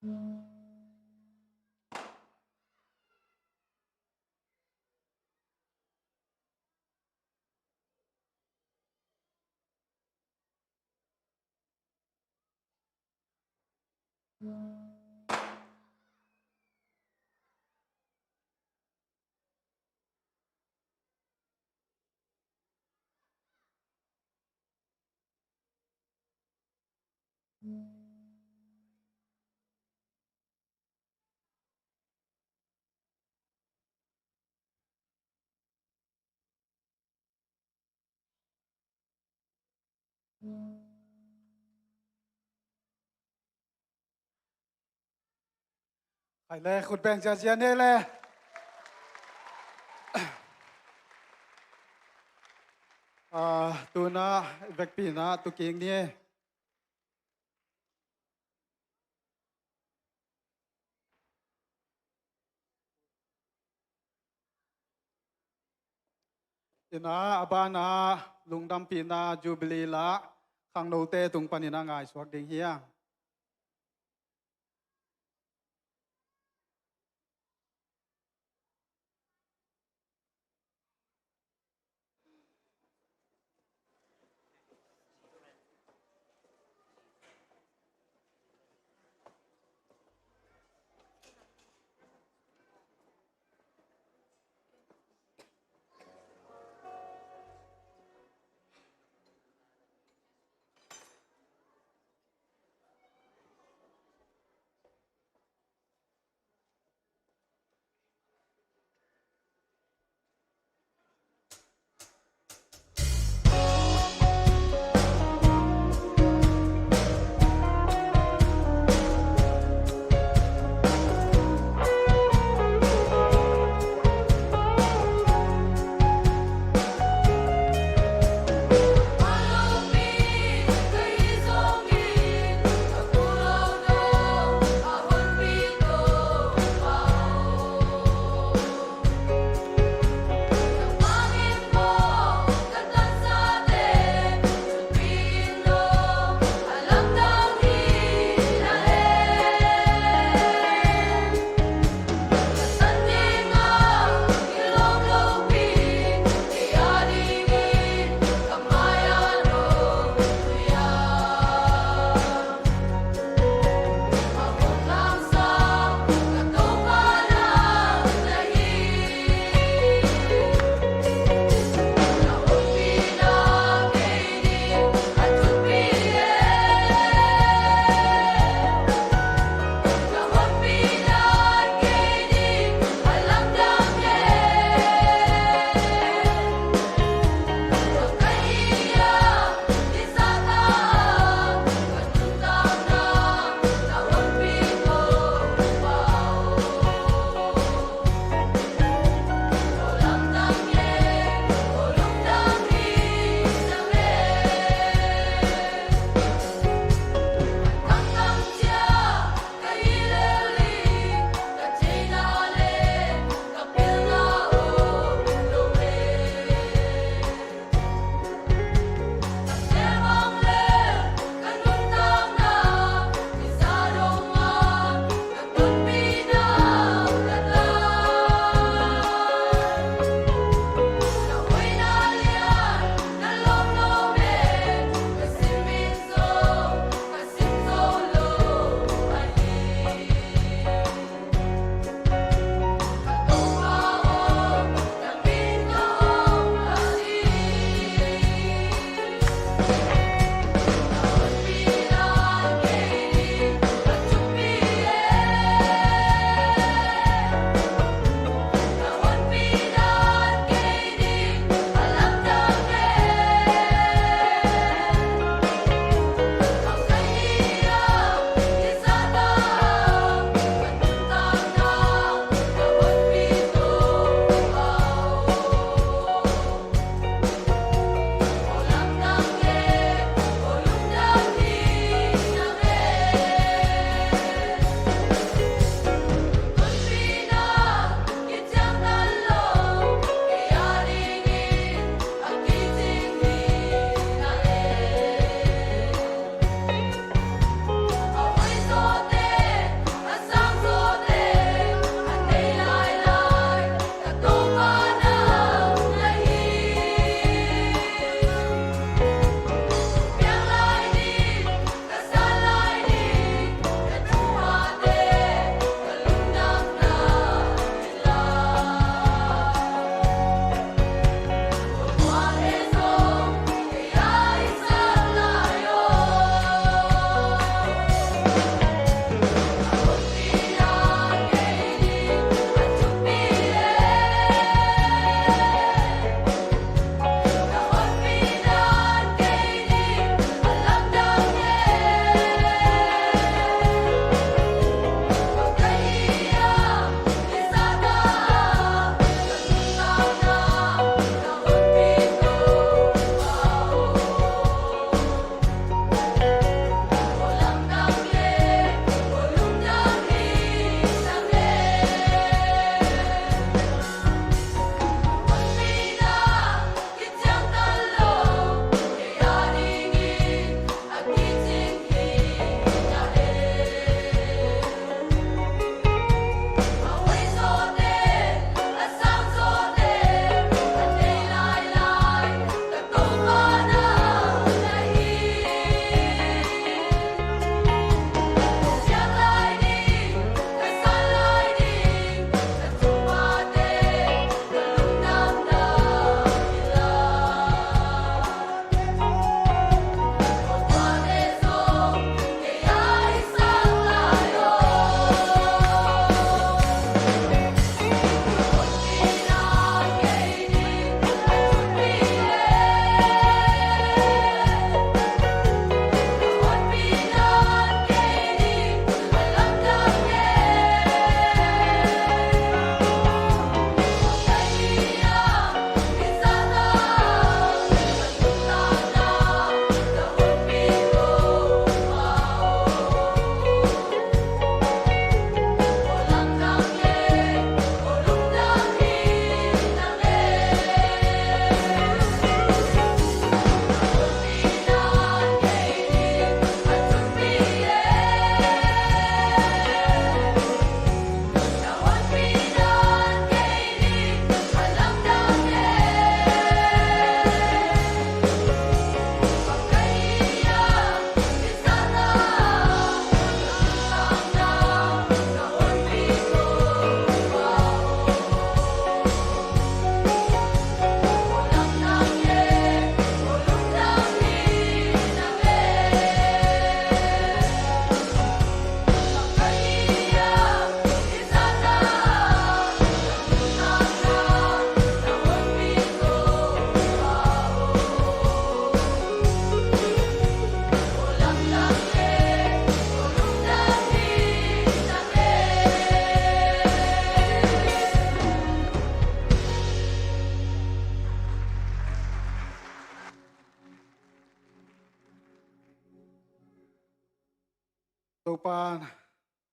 Khai le, khut beng ziazia ne le. Ah, tuna vekpi na tuking ni. Ina a bana lungdampihna Jubilee la khangnote tung panin a ngaihsuak ding hi a.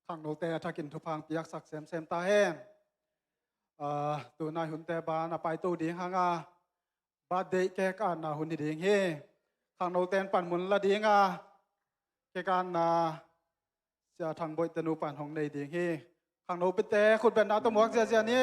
khangnote a thakin thupha piaksak semsem ta hen. Ah, tunai hunte ban a paito ding hanga birthday cake atna hun hi ding hi. Khangnote in panmun la dinga cake atna Sia Thang Boih te nu pan hong nei ding hi. Khangnopite khutbetna tawh muak ziazia ni.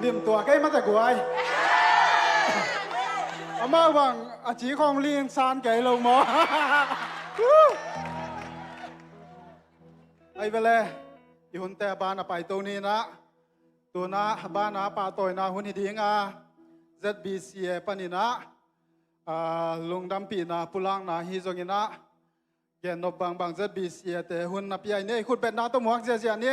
Limtuak kei mate guai. Amau bang a ci khong ling san kei lo maw? Ai vele, i hunte a ban a paito ni na. Tuna a ban a pahtawina hun hi dinga Z B C A panin ah, ah, lungdampihna pulakna hi zongin ah, gennop bangbang Z B C A te hun na pia i nei khutbetna tawh muak ziazia ni.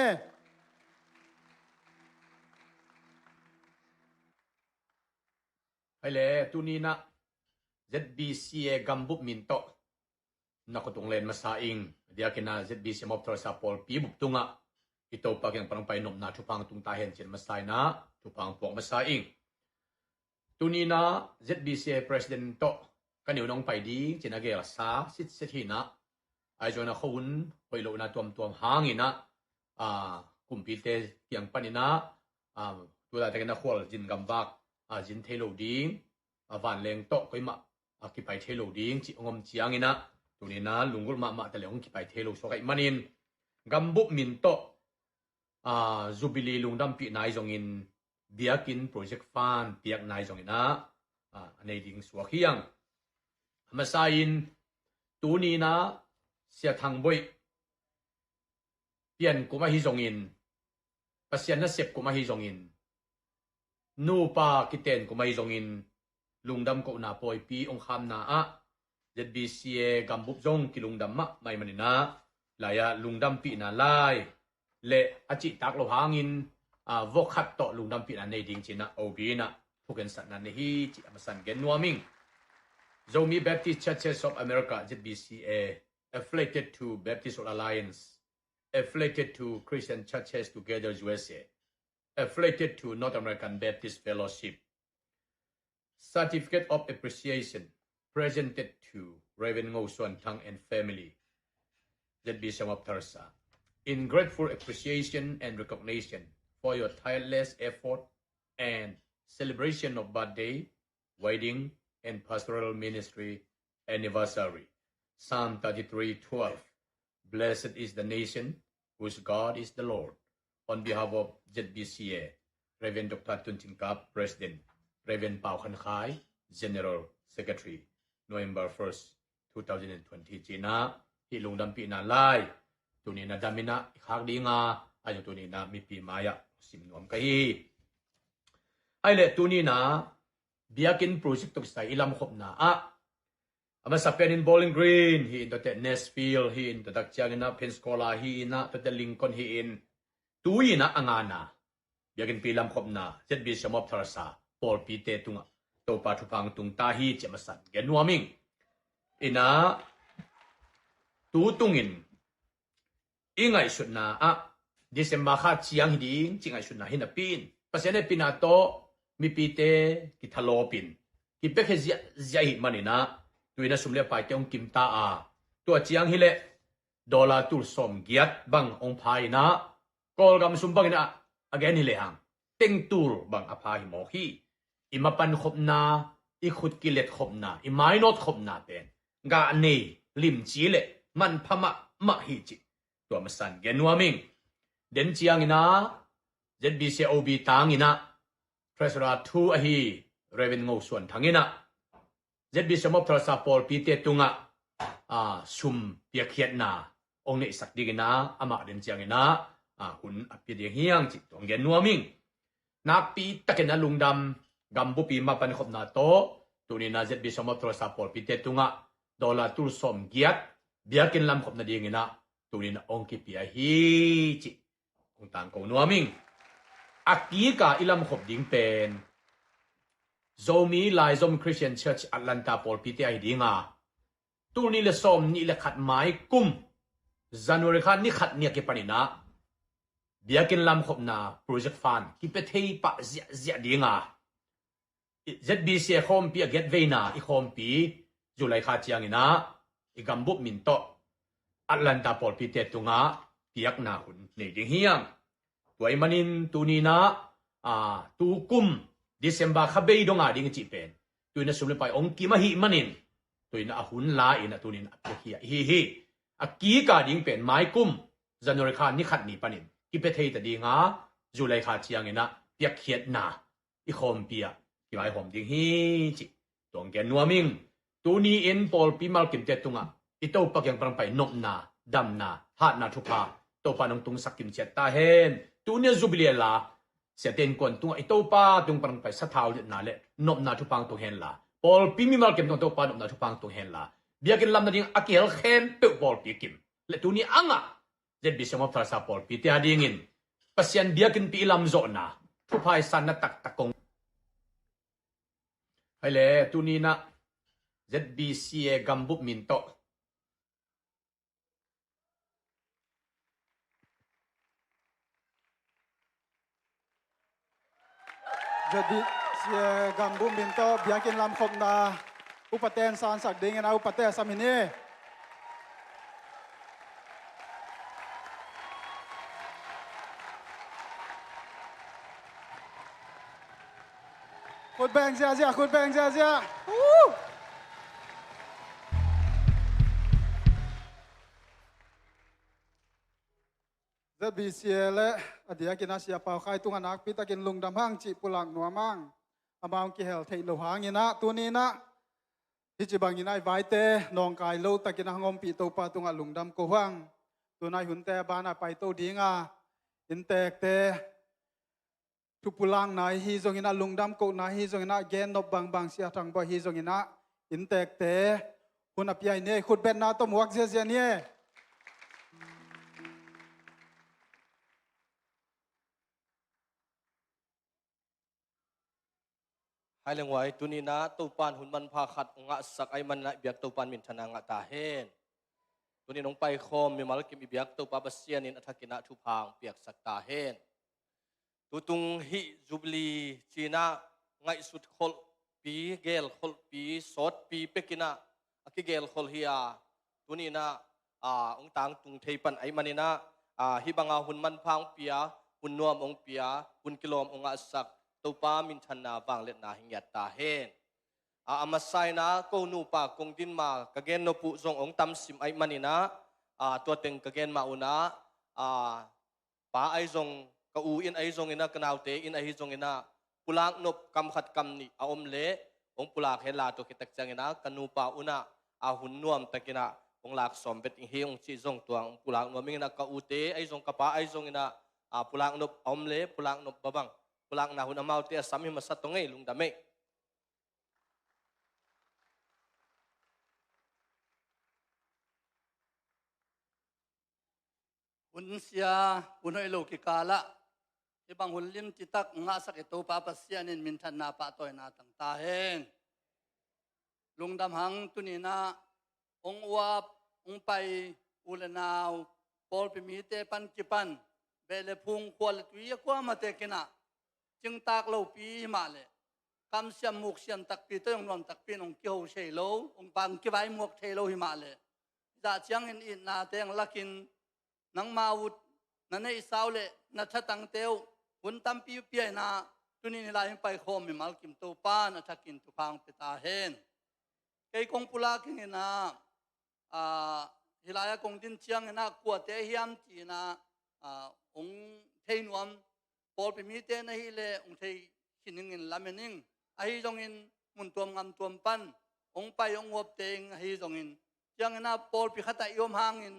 Hai le, tuni na Z B C A gambup min tawh Na khut tung len masa ing. Biakinn ah Z B C Mawptharsa pawlpi bup tungah i Topa kiang pan hong pai nopna thupha hong tung ta hen ci-in masa in ah thupha hong puak masa ing. Tuni in ah Z B C A President tawh ka neu nong pai ding ci-in a gelsa sitset hi in ah, ahi zongin a khuahun hoih lohna tuamtuam hangin ah, a, kumpite kiang panin ah, a, tu laitakin a khualzin gamvak, a, zin thei lo ding, a, vanleng tawh koimah, a, kipai thei lo ding cih hong om ciangin ah, tuni in ah lunggulh mahmah ta le hong kipai thei lo suak ahih manin, gambup min tawh, a, Jubilee lungdampihna ahi zongin, biakinn project fund piakna ahi zongin ah, a, a nei ding suak hi hang. A masa in, tuni in ah Sia Thang Boih pian kum ahi zongin, Pasian nasep kum ahi zongin, nupa kiten kum ahi zongin, lungdam kohna pawipi hong khamna ah Z B C A gambup zong kilungdam mahmah ahih manin ah, lai-ah lungdampihna lai le a cihtak lo hangin, a, vok khat tawh lungdampihna nei ding ci-in ah O B in ah thukensatna nei hi cih a masa in gen nuam ing. Zomi Baptist Churches of America, Z B C A, affiliated to Baptist World Alliance, affiliated to Christian Churches Together U S A, affiliated to North American Baptist Fellowship. Certificate of Appreciation presented to Reverend Ngo Suan Thang and family, Z B C Mawptharsa, in grateful appreciation and recognition for your tireless effort and celebration of birthday, wedding, and pastoral ministry anniversary. Psalm thirty-three twelve. Blessed is the nation whose God is the Lord. On behalf of Z B C A, Reverend Doctor Tun Cin Kap, President, Reverend Pau Khan Khai, General Secretary, November first, two thousand and twenty ci-in ah, hih lungdampihna lai tuni in ah dam in ah i khak ding a, ahi zong tuni in ah mipi mai-ah sim nuam ka hi. Ahih leh tuni in ah biakinn project tawh kisai i lamkhopna ah, a masa pen in Bowling Green hi in, tuate Nashville hi in, tua tak ciangin ah Pensacola hi in ah, tuate Lincoln hi in, tu in ah a ngana biakinnpi lamkhopna Z B C Mawptharsa pawlpite tungah Topa thupha hong tung ta hi cih a masa in gen nuam ing. In ah, tu tungin i ngaihsutna ah December kha ciang hi ding cih ngaihsutna hi napi in, Pasian hehpihna tawh mipite kithalawp in, kipiakhia ziahziah ahih manin ah, tu in ah sum le paite hong kim ta a, tua ciang hi leh dollar tul sawmgiat bang hong pha in ah, Kawlgam sum bangin ah a gen hi lehang, teng tul bang a pha hi mawk hi. I mapan khopna, i khut kilet khopna, i mainawt khopna pen gah nei limci le manpha mahmah hi cih tua masa in gen nuam ing. Den ciangin ah Z B C O B tangin ah Treasurer thu ahi Reverend Ngo Suan Thang in ah Z B C Mawptharsa pawlpite tungah, a, sum piakkhiatna hong neihsak dingin ah amah den ciangin ah, a, hun a pia ding hi hang cih tua hong gen nuam ing. Nakpi takin a lungdam gambupi mapan khopna tawh tuni in ah Z B C Mawptharsa pawlpite tungah dollar tul sawmgiat biakinn lamkhop nadingin ah tuni in ah hong kipia hi cih hong tangko nuam ing. A kik a i lamkhop ding pen Zomi Laizom Christian Church Atlanta pawlpite ahi ding a, tul nih le sawmnih le khat mai kum January kha ni khat ni a kipanin ah biakinn lamkhopna project fund kipia thei pah ziahziah ding a, Z B C A khawmpi a giat veina i khawmpi July kha ciangin ah i gambup min tawh Atlanta pawlpite tungah piakna hun nei ding hi hang. Tua ahih manin tuni in ah, a, tu kum December kha bei dong a ding i cih pen tu in ah sum le pai hong kim ahih manin, tu in ah a hun la in ah tuni in ah a piakhia hi hi. A kik a ding pen mai kum January kha ni khat ni panin kipia thei ta ding a, July kha ciangin ah piakkhiatna i khawmpi ah kivaihawm ding hi cih tua hong gen nuam ing. Tuni in pawlpi malkimte tungah i Topa kiang pan hong pai nopna, damna, hatna thupha Topa in hong tungsak kimciat ta hen. Tuni a Jubilee la siate innkuan tungah i Topa tung pan hong pai sathau liatna le nopna thupha hong tung hen la, pawlpi mimal kim tungah Topa nopna thupha hong tung hen la, biakinn lam nading a kihel khempeuh pawlpi kim le tuni a ngah Z B C Mawptharsa pawlpite a dingin Pasian biakinnpi i lamzawhna thupha i sanna taktak kong. Hai le, tuni in ah Z B C A gambup min tawh Z B C A gambum min tawh biakinn lamkhopna upate in sansak dingin a upate a sam hi ni. Khut beng ziahziah, khut beng ziahziah. Woo! Z B C A le a diakin a Sia Pau Khai tungah nakpi takin lungdam hang cih pulak nuam hang. Amau kihel theih loh hangin ah tuni in ah hih ci bangin ah i vaite nawngkai lo takin a hong ompih Topa tungah lungdam ko hang. Tuna i hunte a banah pai to ding a, inntekte thupulakna ahi zongin ah, lungdam kohna ahi zongin ah, gennop bangbang Sia Thang Bawi ahi zongin ah, inntekte hun a pia hi ni. Khutbetna tawh muak ziahziah ni. Hai leng huai, tuni in ah Topa in hun manpha khat hong ngahsak ahih manin ah i biak Topa in minthanna ngah ta hen. Tuni in hong paikhawm mimal kim i biak Topa Pasian in a thakin ah thupha hong piaksak ta hen. Tutung hih Jubilee ci-in ah ngaihsut kholhpi, geel kholhpi, sawtpi pekin ah a kigeel kholh hi a, tuni in ah, aa, hong tangtung thei pan ahih manin ah, aa, hih banga hun manpha hong pia, hun nuam hong pia, hun kilawm hong ngahsak Topa minthanna vangliatna hi ngiat ta hen. A, a masa in ah ko nupa kong din ma ka gennop uh zong hong tamsim ahih manin ah, a, tua teng ka gen mah un ah, a, pa ahi zong, ka u in ahi zongin ah, ka naute in ahi zongin ah, pulak nop kam khat kam nih a om leh hong pulak hen la, tua khit tak ciangin ah ka nupa un ah, a, hun nuam takin ah hong lak sawm vet ing hi hong cih zong tua hong pulak nuam ing in ah, ka ute ahi zong, ka pa ahi zongin ah, a, pulak nop a om leh pulak nop babang, pulakna hun amaute a sam hi masa tong ei, lungdam ei. Hun sia, hun hoih lo kikal ah hih bang hun limci tak ngahsak i Topa Pasian in minthanna pahtawina tang ta hen. Lungdam hang, tuni in ah hong uap, hong pai u le nau, pawlpi mite pan kipan, beh le phung, khua le tui a kuamah tekin ah cingtak lopi hi mah leh, kamsiam muksiam takpi tawh hong nuam takpi in hong kiho thei lo, hong pang kivaimuak thei lo hi mah leh, zah ciangin itna teng lakin, nangma ut na neihsa uh le na thatangte uh hun tampi uh pia in ah, tuni in hih lai hong paikhawm mimal kim Topa in a thakin thupha hong pia ta hen. Kei kong pulak ing in ah, aa, hih lai-ah kong din ciangin ah kuate hiam ci-in ah, aa, hong thei nuam, pawlpi mite na hih leh hong thei khin ing in lamen ing. Ahi zongin mun tuam ngam tuam pan hong pai hong uapte ing ahi zongin, ciangin ah pawlpi khat ah i om hangin,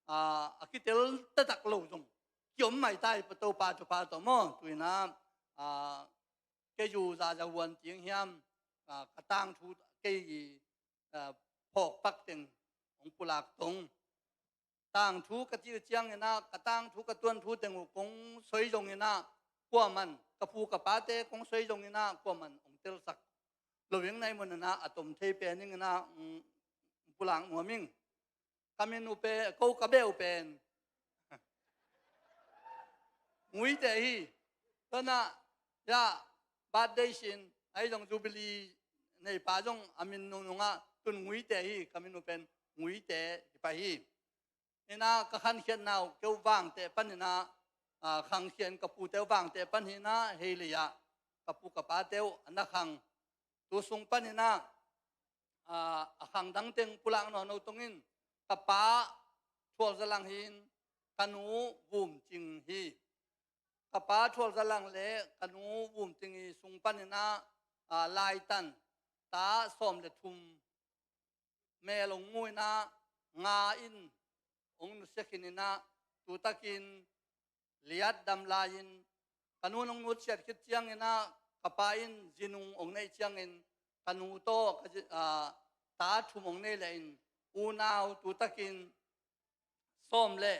aa, a kitel taktak lo zong kiom maitai pa Topa thupha tawh maw. Tu in ah, aa, kei zu zaza huan cing hiam, aa, ka tangthu kei i, aa, phawk pak teng hong pulak tong. Tangthu ka cih uh ciangin ah, ka tangthu, ka tuanthu teng uh kong soi zongin ah, kuaman, ka pu ka pate kong soi zongin ah, kuaman hong telsak lo ing, na hih mun in ah a tom thei pen ing in ah, mm, pulak nuam ing. Ka min uh pen, ko ka beh uh pen Nguite hi. Tua in ah, ya, birthday sin, ahi zong Jubilee neipa zong a min nungnung ah tun Nguite hi, ka min uh pen Nguite hi pah hi. In ah ka khankhiatna uh kei uh Vangteh pan in ah, aa, khankhiat in ka pute uh Vangteh pan hi in ah, hei lei ah ka pu ka pate uh a na khang. Tu sung pan in ah, aa, a khang dang teng pulak nawn lo tong in, ka pa Thual Za Lang hi in, ka nu Vum Cing hi. Ka pa Thual Za Lang le ka nu Vum Cing i sung pan in ah, aa, laitan ta sawm le thum mel hong mu in ah, nga in hong nusia khin in ah, tu takin liat dam lai-in, ka nu in hong nusiat khit ciangin ah, ka pa in zi nung hong neih ciangin, ka nu tawh ka zi-, aa, ta thum hong nei leh in, unau tu takin sawm le,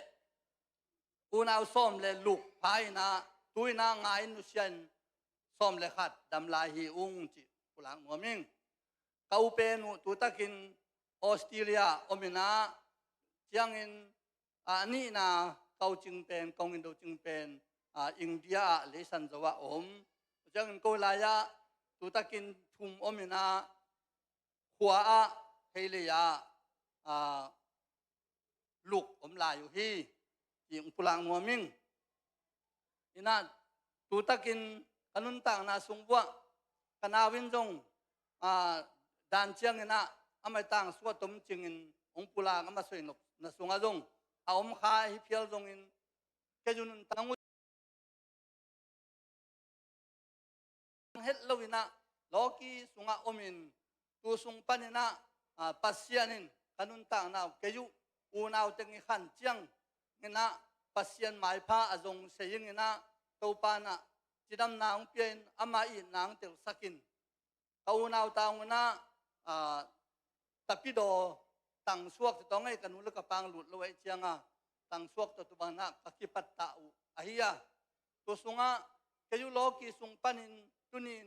unau sawm le luk pha in ah, tu in ah nga in nusia in sawm le khat dam lai hi ung cih pulak nuam ing. Ka u pen uh tu takin Australia om in ah, ciangin, aa, a nihna ka u Cing pen, ka u Ngindo Cing pen, aa, India ah leisan zo ah om. Ciangin ko lai-ah tutakin thum om inah, khua-ah, hei lei-ah, aa, luk om lai uh hi, ci-in pulak nuam ing. Inah, tutakin ka nuntakna sung vuah ka nau in zong, aa, dan ciang inah, a maitang suah tom cingin hong pulak, a masuai nopna sungah zong a om kha ahi phial zongin, kei zong nuntak nang uh het lo inah, lawki sungah omin, tu sung pan inah, aa, Pasian in ka nuntakna uh kei uh unau teng i khan ciang inah, Pasian maipha a zong sei ing inah, Topa inah cidamna hong pia in, ama itna hong telsak in, ka unau tang unah, aa, tapidaw tangsuak tawh ngei ka nu le ka pang lut lo ahih cianga, tangsuak tawh tu bangah ka kipattah uh ahi a. Tu sungah kei uh lawki sung panin, tunin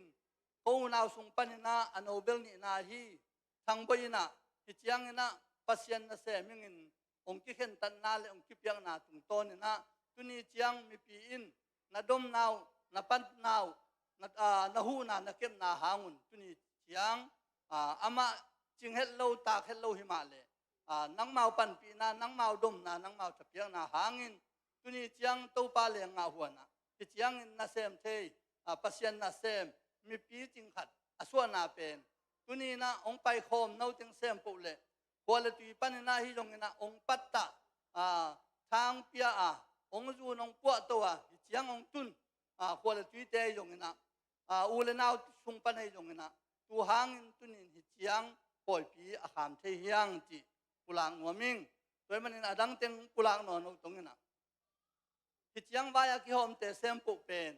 ko unau sung paninah a nobel nihna hi, Thangboi inah, hi ciang inah Pasian nasem ingin hong kikhentatna le hong kipiakna tungtawn inah, tuni ciang mipi in na domna uh, na patna uh, na, aa, na huhna, na kepna hangun, tuni ciang, aa, amah cing het lo, tak het lo hi mah leh, aa, nangmau panpihna, nangmau domna, nangmau thapiakna hangin, tuni ciang Topa leng ngah huanah, hi ciangin nasem thei, aa, Pasian nasem, mipi cing khat a suahna pen, tuni inah hong paikhawm no teng sem poh leh, khua le tui pan inah hi zong inah hong pattah, aa, thang pia a, hong zun hong puahto a, hi ciang hong tun, aa, khua le tuite hi zong inah, aa, u le nau sung pan hi zong inah, tu hangin tunin hi ciang pawipi a kham thei hi hang cih pulak nuam ing. Tua ahih manin a dang teng pulak nawn lo tong inah, hi ciang vai-ah kihawmte sem poh pen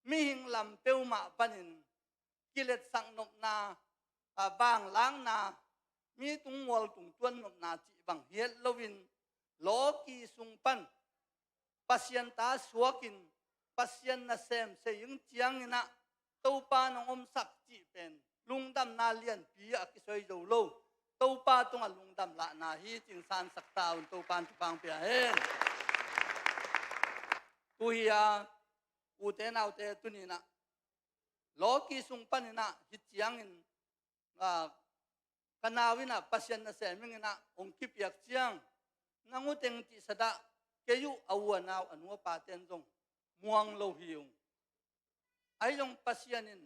mihing lam peuhmah panin kiletsak nopna, aa, vanglakna, mi tung mual tung tuan nopna cih bang hi het loin, lawki sung pan Pasian ta suakin, Pasian nasem sei ing ciang inah, Topa nong omsak cih pen lungdamna lianpi a kisoi zo lo, Topa tungah lungdam lahna hi, cih sansak ta un. Topa in thupha hong pia hen. Tu hi a, ute naute, tuni inah lawki sung pan inah hi ciangin, aa, ka nau inah Pasian nasem ing inah hong kipiak ciang, nang uh teng cihsadah, kei uh a u a nau a nu a paten zong muang lo hi ung. Ahi zong Pasian in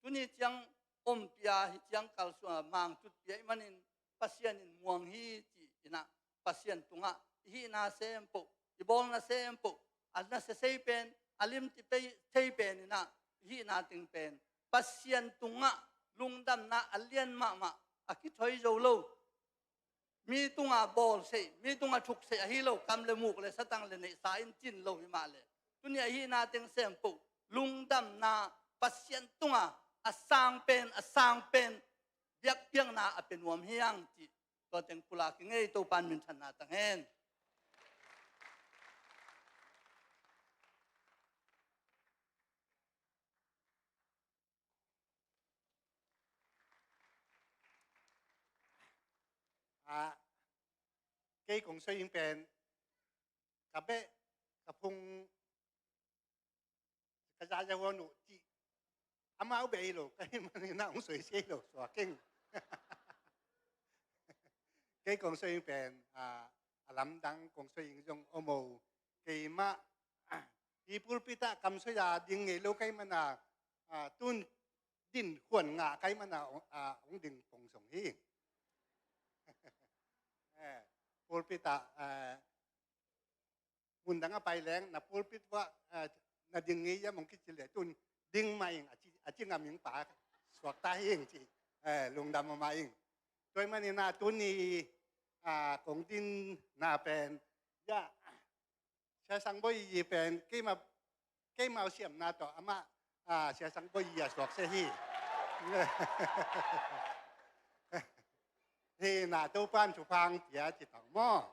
tuni ciang ompih a, hi ciang kalsuan a, mangtutpih ahih manin Pasian in muang hi ci inah, Pasian tungah i hihna sem poh, i bawlna sem poh, a nasia sei pen, a limci thei pen inah i hihna teng pen Pasian tungah lungdamna a lian mahmah, a kithoi zo lo, mi tungah bawl seih, mi tungah thuk seih ahi lo, kam le muk le satang le neihsa in cin lo hi mah leh, tuni a hihna teng sem poh lungdamna, Pasian tungah a sang pen, a sang pen biakpiakna a pia nuam hi hang cih, tua teng pulak ing ei. Topa in minthanna tang hen. Ah, kei kong soi ing pen, ka beh, ka phung, ka za za huan uh cih, amau beh hi lo, ka hih manin ah hong soi sia hi lo, suak ing. Kei kong soi ing pen, ah, a lamdang kong soi ing zong om o, keimah, ah, hih pulpit ah kam soi a ding ngei lo ka hih manin ah, ah, tun din huan ngah ka hih manin ah, ah, hong ding pong zong hi. Eh, pulpit ah, ah, mundang a pai leng, na pulpit uah, ah, na ding ngei hiam hong kici leh, tun ding mah ing, a ci, a ci ngam ing pa, suak ta hi ing ci, eh, lungdam mahmah ing. Tua ahih manin ah tuni, ah, kong dinna pen, ya, Sia Sang Boi Yi pen, keimah, keimah siamna tawh, amah, ah, Sia Sang Boi Yi a suak sia hi. Hi na, Topa in thupha hong pia ci tawh maw.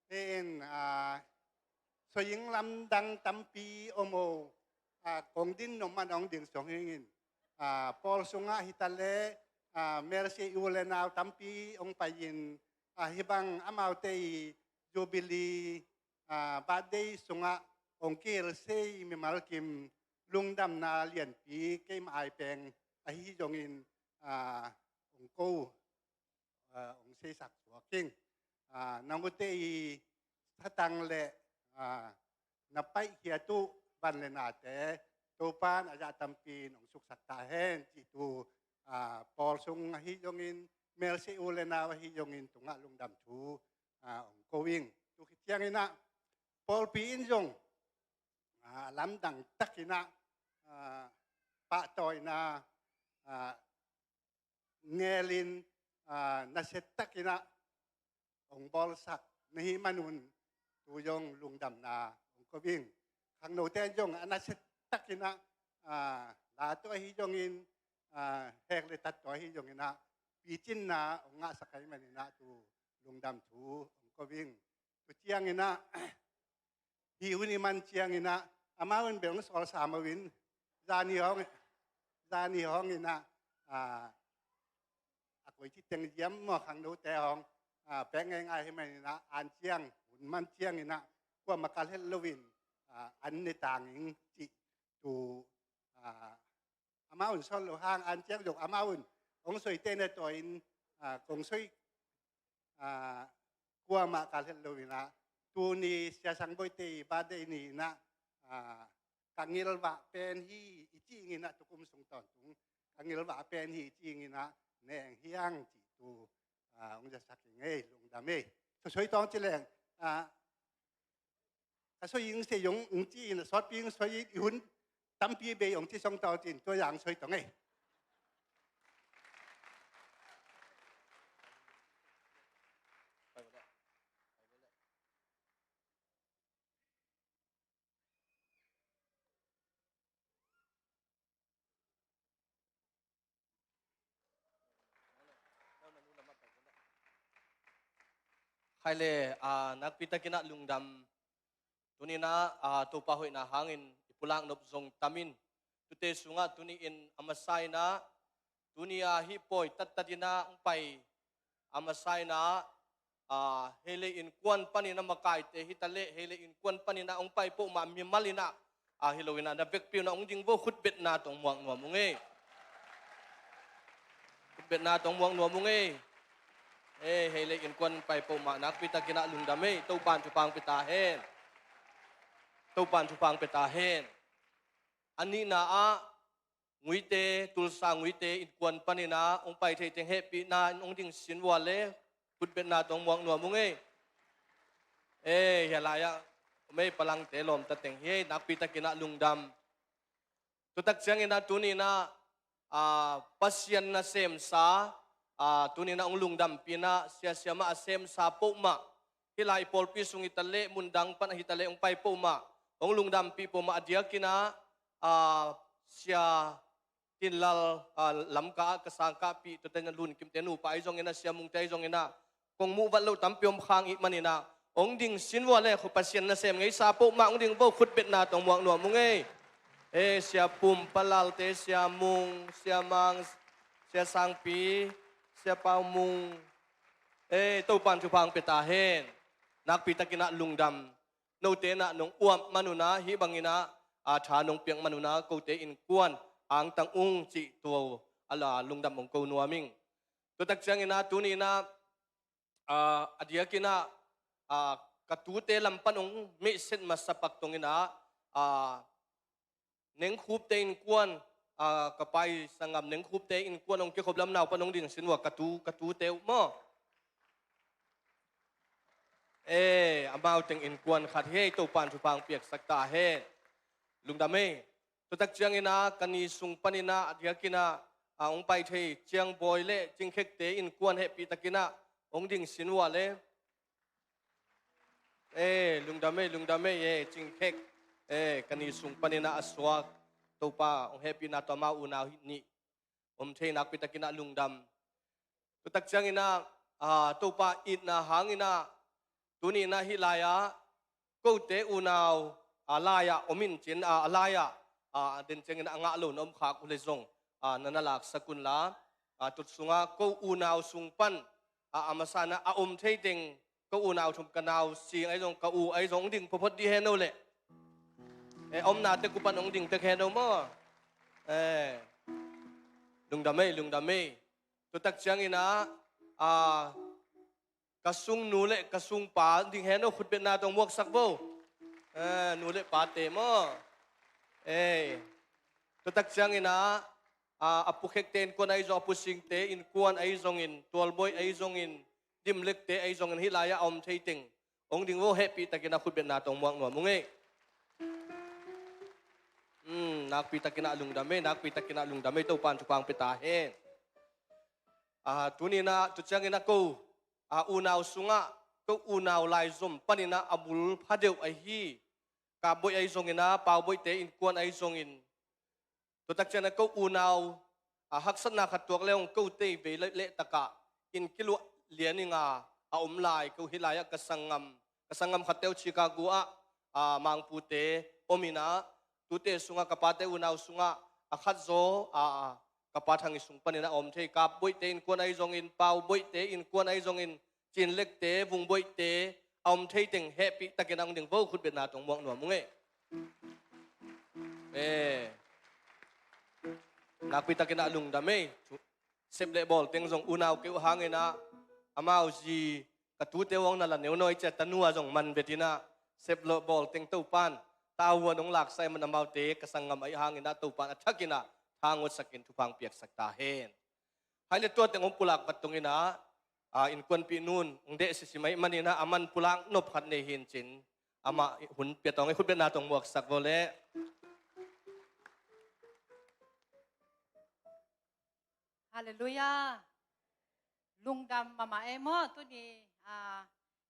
Hi in, ah, soi ing lamdang tampi om o, ah, kong din nop man hong ding suak ing in. Ah, pawl sungah hi ta leh, ah, Mercy u le nau tampi hong pai in, ah, hih bang amaute i Jubilee, ah, birthday sungah hong kihel sei mimal kim lungdamna lianpi keima ai peng ahi zongin, ah, ong ko, ah, ong seisak suak ing. Ah, nang ute i satang le, ah, na paihkhiat uh van le nate Topan a zah tampi in ong suksak ta hen cih tu, ah, pawl sung ahi zongin, melse u le nau ahi zongin tungah lungdam thu, ah, ong ko ing. Tu khit ciangin ah pawlpi in zong, ah, lamdang takin ah, ah, pahtawina, ah, ngelin, ah, nasia takin ah ong bawlsak na hih manun tu zong lungdamna ong ko ing. Khangnote in zong a nasia takin ah, ah, la tawh ahi zongin, ah, hek le tat tawh ahi zongin ah picinna ong ngahsak ahih manin ah tu lungdam thu ong ko ing. Tu ciangin ah hih hun i man ciangin ah amau in bel ong sawlsa mawk in, zani hong, zani hong in ah, ah, a koi ci teng ziam maw, khangnote hong, ah, pek ngeingai ahih manin ah an ciang, hun man ciangin ah kuamah kal het loin, ah, an ne tang ing cih tu, ah, amau in sawt lo hang an ciang zong amau in ong soite na tawh in, ah, kong soi, ah, kuamah kal het loin ah tuni Sia Sang Boite i birthday ni in ah, ah, ka ngilvah pen hi i ci ing in ah, tukum sung tawntung ka ngilvah pen hi i ci ing in ah, ne eng hiang cih tu, ah, ong zasak ing ei, lungdam ei. Sosoi tawng ci leng, ah, ka soi ing se zong ong ci in, a sawtpi ong soi in, i hun tampi bei ong ci song tawh cin tua zang soi tawng ei. Khai le, ah, nakpi takin ah lungdam. Tuni in ah, ah, Topa hoihna hangin i pulak nop zong tam in, tute sungah tuni in a masa in ah, tuni a hih pawi tattat in ah ong pai a masa in ah, ah, hei le innkuan panin ah makaite hi ta leh, hei le innkuan panin ah ong pai peuhmah mimal in ah, ah, hi lo in ah na vekpi un ah ong ding vo, khutbetna tawh ong muak nuam ung ei. Khutbetna tawh ong muak nuam ung ei. Eh, hei le innkuan pai peuhmah nakpi takin ah lungdam ei, Topan thupha ong pia ta hen. Topan thupha ong pia ta hen. A nihna ah Nguite, Tulsa Nguite innkuan panin ah ong pai thei teng hehpihna in ong ding sin vua le, khutbetna tawh ong muak nuam ung ei. Eh, hia lai ah om ei, palangte lawmta teng hi ei, nakpi takin ah lungdam. Tutak ciangin ah tuni in ah, ah, Pasian nasemsa, ah, tuni in ah ong lungdampih in ah, sia siamah a semsa peuhmah, hih lai pawlpi sung hi ta leh, mundang pan ahi ta leh ong pai peuhmah, ong lungdampih peuhmah, a diakin ah, ah, Sia Tin Lal, ah, Lamka ah ka sangkahpih, tua teng ah Lun Kim te nupa ahi zongin ah, Sia Mung te ahi zongin ah, kong muh vat loh tampi om khang ahih manin ah, ong ding sin vua le, khu Pasian nasem ngeisa peuhmah ong ding vo, khutbetna tawh ong muak nuam ung ei. Eh, Sia Pum, Pa Lal te, Sia Mung, Sia Mang, Sia Sangpi, Sia Pau Mung. Eh, Topan thupha ong pia ta hen. Nakpi takin ah lungdam. Note in ah nong uap man un ah, hih bangin ah, ah, tha nong piak man un ah, kote innkuan angtang ung cih tu a la lungdam ong ko nuam ing. Tutak ciangin ah tuni in ah, ah, a diakin ah, ah, ka tute lam pan ong mehset masa pak tungin ah, ah, Nengkhup te innkuan, ah, ka pai sanggam Nengkhup te innkuan ong kikhop lam nau pan ong ding sin vua, ka tu, ka tute uh maw. Eh, amau teng innkuan khat hi ei, Topan thupha ong piaksak ta hen. Lungdam ei. Tutak ciangin ah, ka ni sung panin ah, a diakin ah, ah, ong pai thei Ciang Bawi le Cing Khek te innkuan hehpih takin ah ong ding sin vua le. Eh, lungdam ei, lungdam ei, eh, Cing Khek. Eh, ka ni sung panin ah a suak, Topa ong hehpihna tawh amau unau nih om thei nakpi takin ah lungdam. Tutak ciangin ah, ah, Topa itna hangin ah, tuni in ah hih lai ah, kote unau, ah, lai ah om in cin, ah, a lai ah, ah, den ciangin a ngah lo na om khak uh le zong, ah, na na laksak un la, ah, tut sungah ko unau sung pan, ah, a masa in ah a om thei teng, ko unau thum, ka nau sing ahi zong, ka u ahi zong, ong ding photphot dih hen o leh. Eh, a omna tek uh pan hong ding tek hen aw maw. Eh, lungdam ei, lungdam ei. Tutak ciangin ah, ah, ka sung nu le ka sung pa ding hen aw, khutbetna tawh muaksak bo. Eh, nu le pate maw. Eh, tutak ciangin ah, ah, a pukhekte innkuan ahi zong, a pusingte innkuan ahi zongin, tualboi ahi zongin, dimlekte ahi zongin, hih lai-ah a om thei teng hong ding vo, hehpih takin a khutbetna tawh muak nuam ung ei. Hmm, nakpi takin ah lungdam ei, nakpi takin ah lungdam ei, Topan thupha hong pia ta hen. Ah, tuni-in ah, tu ciangin ah ko, ah, unau sungah, ko unau laizom panin ah a bul pha deuh ahi, Kapboih ahi zongin ah, Pauboihte innkuan ahi zongin, tutak ciangin ah ko unau, ah, haksatna khat tuak le hong ko tei vei le, leh takah inn kiluah lian ing a, a om lai ko hih lai-ah ka sanggam, ka sanggam khatte uh Chicago ah, ah, Mangpute om in ah, tute sungah ka pate unau sungah a khat zaw, ah, ah, ka pa Thang i sung panin ah a om thei, Kapboihte innkuan ahi zongin, Pauboihte innkuan ahi zongin, Cinlekte, Vungboihte a om thei teng hehpih takin ah hong ding vo, khutbetna tawh muak nuam ung ei. Eh, nakpi takin ah lungdam ei. Sep le bawl teng zong unau kei uh hangin ah, amau zi ka tute uh hong na la neu nawi cia, tanu ah zong man vet in ah, sep le bawl teng Topan tavuan hong laksak ahih man, amaute ka sanggam ahih hangin ah Topan a thakin ah tha hong utsakin thupha hong piaksak ta hen. Hai le tua teng hong pulak vat tungin ah, ah, innkuanpih nun hong deh sisim ahih manin ah, aman pulak nop khat nei hi in cin, amah hun pia tawh ei, khutbetna tawh muaksak vo leh. Halleluiah. Lungdam mahmah ei maw, tuni, ah,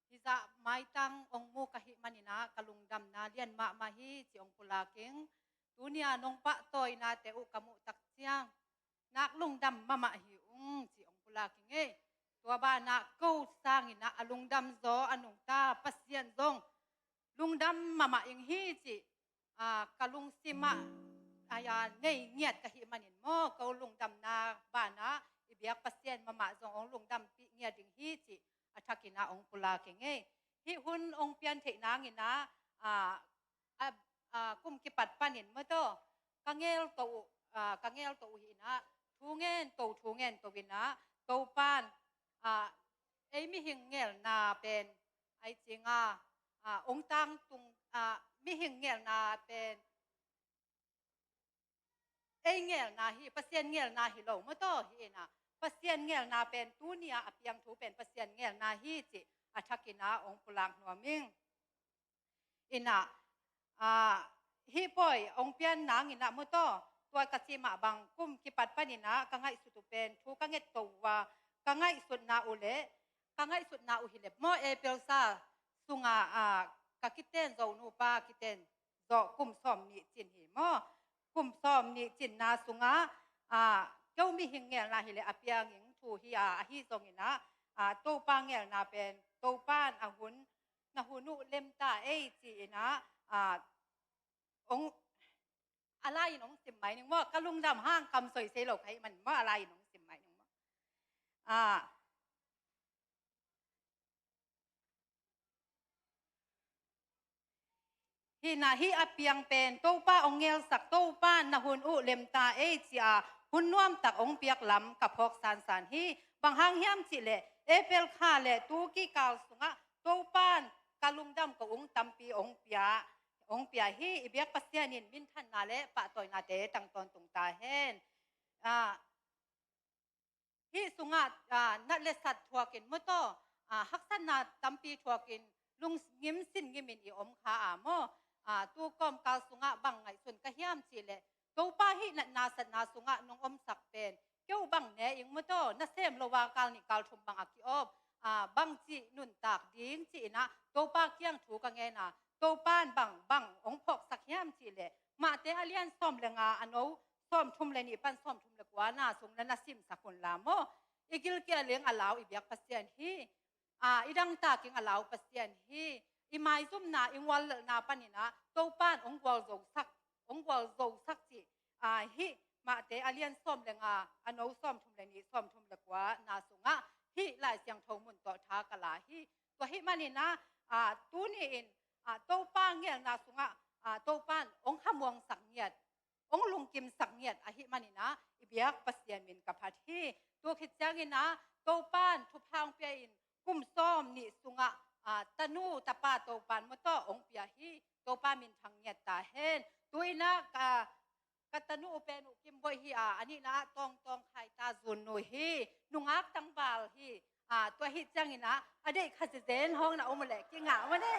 hizah maitang hong mu ka hih manin ah ka lungdamna lian mahmah hi ci hong pulak ing. Tuni-a nong pahtawinate uh ka muh tak ciang, nak lungdam mahmah hi ung ci hong pulak ing ei. Tua banah ko sangin ah a lungdam zaw a nungta Pasian zong lungdam mahmah ing hi cih, ah, ka lungsim ah, ah, ya, nei ngiat ka hih manin maw, ko lungdamna banah i biak Pasian mahmah zong hong lungdampih ngiat ding hi cih a thakin ah hong pulak ing ei. Hih hun hong pian theih nangin ah, ah, a, a, kum kipat panin maw taw, ka ngelto uh, a, ka ngelto uh hi in ah, thu ngen to, thu ngen to in ah, Topan, a, ei mihing ngelna pen, ai cing a, a, ong tangtung, a, mihing ngelna pen ei ngelna hi, Pasian ngelna hi lo maw taw, hi in ah, Pasian ngelna pen tuni-a a piang thu pen Pasian ngelna hi cih a thakin ah ong pulak nuam ing. In ah, a, hih pawi ong pian nangin ah maw taw, tua ka cih mah bang kum kipat panin ah ka ngaihsut uh pen, thu ka ngetto uh a, ka ngaihsutna uh leh, ka ngaihsutna uh hi leh maw, April sa sungah, a, ka kiten zo nupa kiten zawh kum sawm nih cin hi maw. Kum sawm nih cinna sungah, a, keu mihing ngelna hi leh a piang ing thu hi a, ahi zongin ah, a, Topa ngelna pen, Topan a hun, na hun uh lem ta ei ci in ah, a, ong, a lai-in ong sim mai ning maw, ka lungdam hang kam soi sei lo ka hih man maw, a lai-in ong sim mai ning maw. A, hi in ah hih a piang pen Topa ong ngelsak, Topa na hun uh lem ta ei ci a, hun nuamtak ong piak lam ka phawk sansan hi. Bang hang hiam cih leh, April kha leh tu kikal sungah Topan ka lungdam ko ung tampi ong pia, ong pia hi. I biak Pasian in minthanna leh pahtawinate tang tawntung ta hen. A, hih sungah, a, nat le sat thuakin maw taw, a, haksatna tampi thuakin lungngim sinngim in i om kha a maw. A, tu kawmkal sungah bang ngaihsun ka hiam cih leh, Topa hih natna satna sungah nong omsak pen keu bang ne ing maw taw, nasem lo a kal nih kal thum bang a ki-awp, a, bang cih nuntak ding ci in ah Topa kiang thu ka ngen a, Topan bang, bang ong phawksak hiam cih leh, Mate a lian sawm le nga, a no sawm thum le nih pan sawm thum le kua na sung na na simsak un la maw. I gilkial ing a lau i biak Pasian hi. A, i dangtak ing a lau Pasian hi. I maizumna, i guallelhna panin ah Topan ong gualzosak, ong gualzosak cih, a, hih Mate a lian sawm le nga, a no sawm thum le nih, sawm thum le kua na sungah hih Lai Siangtho mun tawh tha ka la hi. Tua hih manin ah, a, tuni-in, a, Topa ngelna sungah ah, Topan hong hamuangsak ngiat, hong lungkimsak ngiat ahih manin ah, i biak Pasian min ka phat hi. Tua khit ciangin ah, Topan thupha hong pia in, kum sawm nih sungah, ah, tanu tapa Topan maw tawh hong pia hi. Topa minthang ngiat ta hen. Tu-in ah, ka, ka tanu pen uh Kim Boih hi a, a nihna ah Tawng Tawng Khai ta Zun Nu hi. Nungak tangval hi. Ah, tua hi ciangin ah, a deih Kha Zezen hawng na om uh leh kingah maw ne.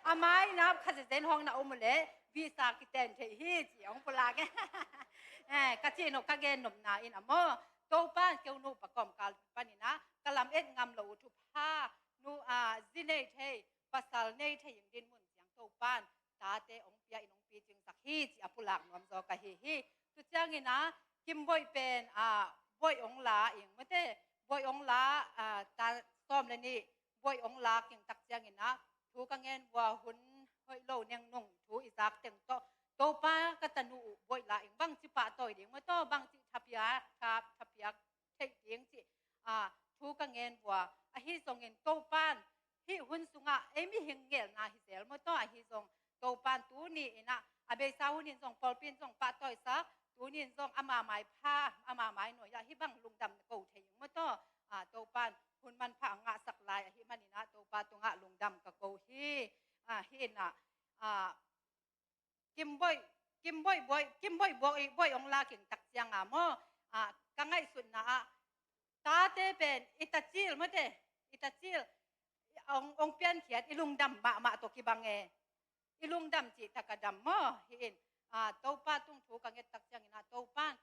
A mai na Kha Zezen hawng na om uh leh visa kiten thei hi ci hong pulak e. Eh, ka cih nop ka gen nopna in ah maw, Topan keu nu pa kawmkal panin ah, ka lam et ngam lo uh thupha, nu, ah, zi nei thei, pasal nei thei in dinmun ciang Topan tate hong pia in hong picingsak hi ci a pulak nuam zaw ka hi hi. Tu ciangin ah, Kim Boih pen, ah, Boih hong la ing maw te, Boih hong la, ah, ta sawm le nih, Boih hong la king tak ciangin ah, thu ka ngen vua hun hoih lo neng nung thu i zak teng tawh, Topa ka tanu uh Boih la ing, bangci pahtawi ding maw tawh, bangci thapiak, thap, thapiak theih ding ci, ah, thu ka ngen vua. Ahi zongin Topan hih hun sungah ei mihing ngelna hi zel maw tawh, ahi zong Topan tuni in ah, a beisa hun in zong pawlpi in zong pahtawisak, tuni in zong ama mai pha, ama mai nuai ah hih bang lungdam ko thei ing maw tawh, ah, Topan hun manpha a ngahsak lai ahih manin ah, Topa tungah lungdam ka ko hi. Ah, hih in ah, ah, Kim Boih, Kim Boih, Boih, Kim Boih, Boih, Boih hong la king tak ciang a maw, ah, ka ngaihsutna ah, tate pen i tacil maw te, i tacil hong, hong piankhiat, i lungdam mahmah tawh kibang e. I lungdam cih tak a dam maw, hih in, ah, Topa tung thu ka nget tak ciangin ah, Topan,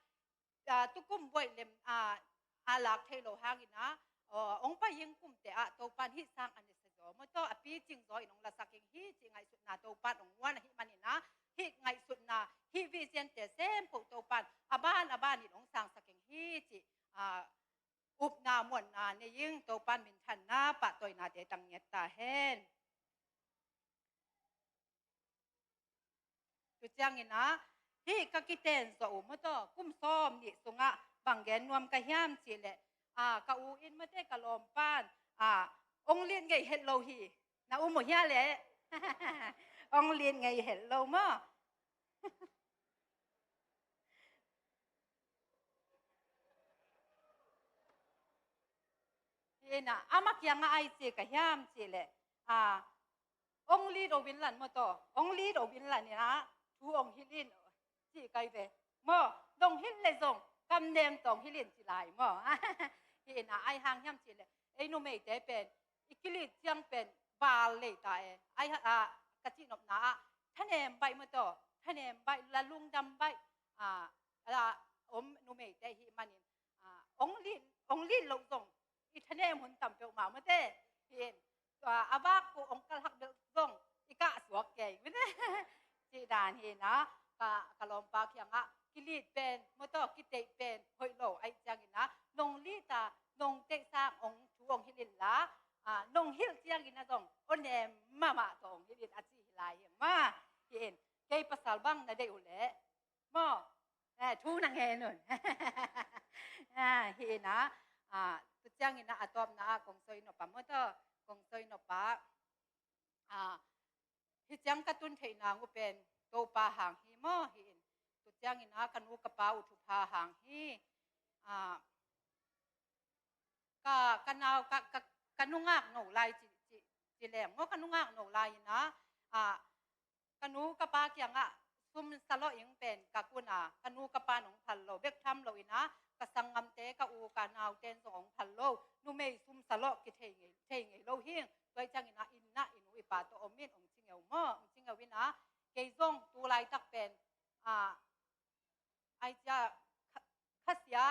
ah, tukum Boih lem, ah, a lak theih loh hangin ah, ah, hong pai ing kumte ah, Topan hih sang a nesa zaw maw tawh, a picing zaw in hong lasak ing hi cih ngaihsutna Topan hong muan ahih manin ah, hih ngaihsutna, hih vision te sempoh Topan a ban a ban in hong sangsak ing hi cih, ah, upna muanna nei ing. Topan minthanna pahtawinate tang ngiat ta hen. Tu ciangin ah, hih ka kiten zawh uh maw tawh, kum sawm nih sungah bang gen nuam ka hiam cih leh, ah, ka u in maw te, ka lawmpan, ah, hong lit ngei het lo hi. Na um uh hia leh? Hong lit ngei het lo maw. Hih in ah, ama kiangah ai ci ka hiam cih leh, ah, hong lit o in lan maw tawh, hong lit o in lan in ah, thu hong hilh in ci kai ve. Maw, nong hilh leh zong kam nem tawh hong hilh in ci lai maw. Hih in ah, ai hang hiam cih leh, ei numeite pen i kilit ciang pen val lei ta e. Ai ha, ah, ka cihnopna ah, thanem baih maw tawh, thanem baih, la lungdam baih, ah, la om numeite ahih manin, ah, hong lit, hong lit loh zong i thanem hun tam peuhmah maw te. Hih in, ah, a vak uh hong kal hak bel zong i kah suak kei maw te. Cih dan hi in ah, ka, ka lawmpa kiangah kilit pen maw tawh, kiteih pen hoih lo ahih ciangin ah, nong lit a, nong teih sang hong thu hong hilh in la, ah, nong hilh ciangin ah zong aw nem mahmah tawh hong hilh in a ci hi lai hi mah. Hih in, kei pasal bang na deih uh leh maw, eh, thu na ngen un. Ah, hih in ah, ah, tu ciangin ah, a tawpna ah kong soi nop a maw tawh, kong soi nop a, ah, hih ciang ka tun theih nang uh pen Topa hang hi maw, hih in. Tu ciangin ah ka nu ka pa uh thupha hang hi. Ah, ka, ka nau, ka, ka, ka nungak no lai ci, ci, ci leng maw, ka nungak no lai in ah, ah, ka nu ka pa kiangah sum salawh ing pen ka kun a, ka nu ka pa nong phal lo, bek tham lo in ah, ka sanggamte, ka u ka naute in zong hong phal lo, numei sum salawh kithei ngei, thei ngei lo hing. Tua ciangin ah, inn ah i nu i pa tawh om in hong ci ngeu maw, hong ci ngeu in ah, kei zong tu laitak pen, ah, ai cia, kha-, khasia,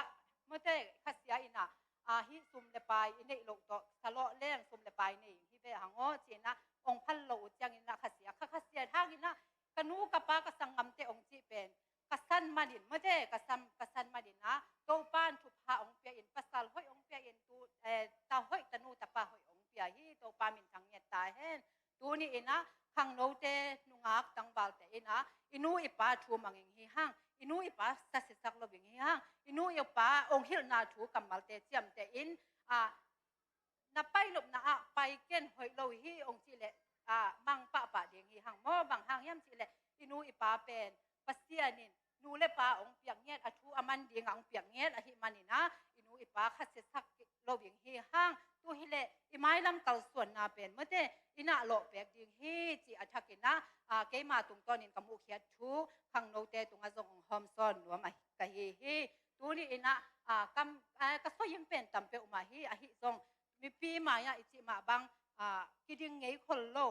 maw te, khasia in ah, ah, hih sum le pai i neih loh tawh, salawh leng sum le pai nei hi ve hang aw, ci in ah, hong phal lo uh ciangin ah, khasia, kha, khasia hangin ah, ka nu ka pa ka sanggamte hong cih pen ka san manin, maw te, ka san, ka san manin ah, Topan thupha hong pia in, pasal hoih hong pia in, tu, eh, ta hoih, tanu tapa hoih hong pia hi. Topa minthang ngiat ta hen. Tuni in ah, khangnote, nungak tangvalte in ah, i nu i pa thu mang ing hi hang, i nu i pa sasiasak lo ing hi hang, i nu i pa hong hilhna thu kammalte ciamteh in, ah, na pai nopna ah pai ken, hoih lo hi hong cih leh, ah, mang pahpah ding. Hi hang maw, bang hang hiam cih leh i nu i pa pen Pasian in nu le pa hong piak ngiat, a thu a man ding a hong piak ngiat ahih manin ah, i nu i pa khasia sak lo ding hi hang. Tu hi leh i mailam kalsuanna pen mawte i na lawh pek ding hi cih a thakin ah, aa, keima tungtawnin ka muhkhiat thu khangnote tungah zong hong hawmsawn nuam a ka hi hi. Tuni in ah, aa, kam, aa, ka sawing pen tam peuhmah hi, ahi zong mipi mai-ah i cih mah bang, aa, kiding ngei khol lo.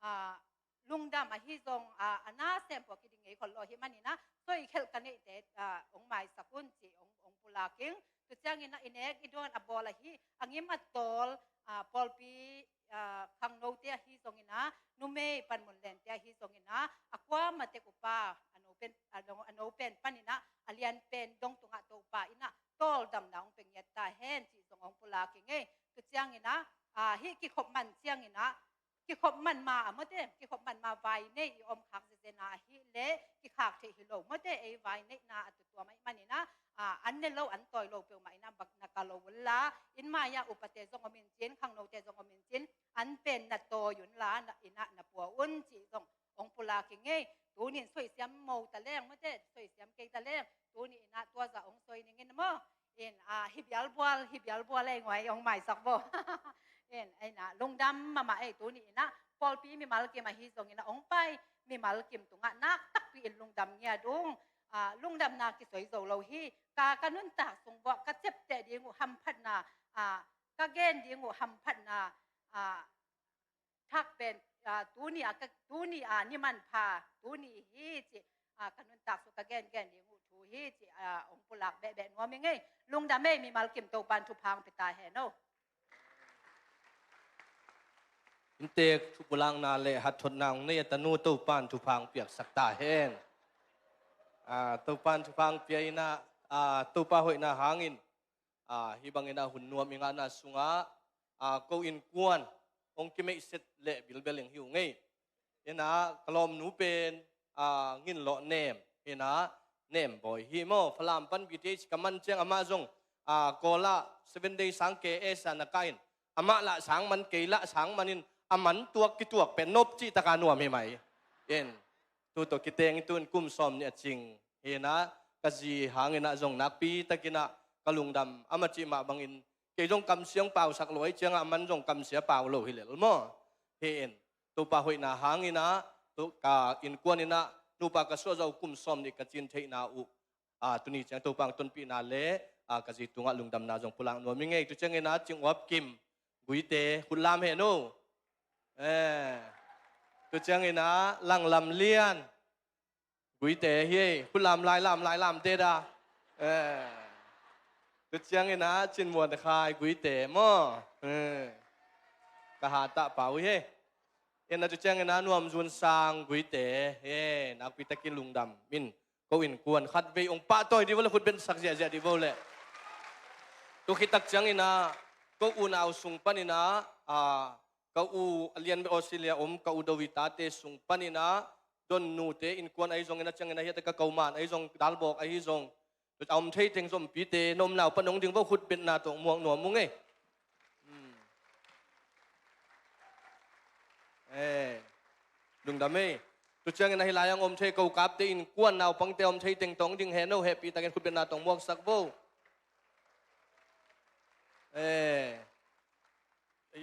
Aa, lungdam ahi zong, aa, a na sem pua kiding ngei khol lo ahih manin ah, soi khelh ka neihte, aa, hong maisak un ci hong, hong pulak ing. Tu ciangin ah i nek i dawn a bawl ahi, a ngim a tawl, aa, pawlpi, aa, khangnote ahi zongin ah, numei panmun lente ahi zongin ah, a kuamah tek upa, a no pen, a no, a no pen panin ah, a lian pen dong tungah Topa in ah tawldamna hong pia ngiat ta hen ci zong hong pulak ing ei. Tu ciangin ah, aa, hih kikhop man ciangin ah, kikhop man ma a mawte, kikhop man ma vai nei i om khak zenzen a ahih leh kikhak theih hi lo mawte, ei vai neihna a tutuam ahih manin ah, aa, an ne lo, an tawi lo peuhmah in ah bak na ka lo unla, inn mai-ah upate zong om in cin, khangnote zong om in cin, an pen na tawi unla, na, in ah na pua un ci zong hong pulak ing ei. Tunin soisiam mo ta leng mawte, soisiam kei ta leng, tuni in ah tua zah hong soi ning in maw. In, aa, hi bialbual, hi bialbual ei, nguai hong maisak bo. In, ei na, lungdam mahmah ei. Tuni in ah pawlpi mimal kim ahi zongin ah hong pai mimal kim tungah nak takpi in lungdam ngiat ung. Aa, lungdamna kisoi zo lo hi. Ka, ka nuntak sung buah ka ciapteh ding uh hamphatna, aa, ka gen ding uh hamphatna, aa, thak pen, aa, tuni a ka, tuni a ni manpha, tuni hi ci, aa, ka nuntak sung ka gengen ding uh thu hi ci, aa, hong pulak behbeh nuam ing ei. Lungdam ei, mimal kim Topan thupha hong pia ta hen o. Inntek thupulakna le hathotna hong nei a tanu Topan thupha hong piaksak ta hen. Aa, Topan thupha hong pia in ah, aa, Topa hoihna hangin, aa, hih bangin ah hun nuam i ngahna sungah, aa, ko innkuan hong kimeihset leh bilbel ing hi ung ei. Hi in ah ka lawmnu pen, aa, Nginlawh Nem, hi in ah Nem Bawi hi maw. Falam pan B T H ka man ciang amah zong, aa, Kawl ah Seven Day sang K S a na kah in, amah lah sang man, kei lah sang man in, a man tuak kituak pen nop cih taka nuam hi mai. In, tu tawh kiteng in tu in kum sawm nih a cing. Hi in ah ka zi hangin ah zong nakpi takin ah ka lungdam, amah cih mah bangin kei zong kamsia hong pausak lo ahih ciangah a man zong kamsia pau lo hi lel maw. Hi in, Topa hoihna hangin ah, tu, ka innkuan in ah nupa ka suah zawh kum sawm nih ka cin theihna uh, aa, tuni ciang Topa hong tonpihna le, aa, ka zi tungah lungdamna zong pulak nuam ing ei. Tu ciangin ah Cing Uap Kim, Guite, khut lam hen o. Eh. Tu ciangin ah Langlam Lian, Guite hi ei, khut lam lai lam, lai lam te da. Eh. Tu ciangin ah Cin Muan Khai, Guite maw. Eh. Ka hatah pau hi ei. In ah tu ciangin ah Nuam Zun Sang, Guite hi ei, nakpi takin lungdam in. Ko innkuan khatvei hong pahtawi dih vo le, khut beng sak ziahziah dih vo le. Tu khit tak ciangin ah ko unau sung panin ah, aa, ka u a lian bek Australia om ka u Dovi tate sung panin ah Don nute innkuan ahi zongin ah, ciangin ah hiate ka Ko Man ahi zong, Dalbawk ahi zong, tu a om thei teng Zompite, na omna uh pan hong ding vo, khut bengna tawh muak nuam ung ei. Hmm. Eh, lungdam ei. Tu ciangin ah hih lai-ah hong om thei Ko Kapte innkuan naupangte om thei teng tawh hong ding hen o, hehpih takin khut bengna tawh muaksak vo. Eh,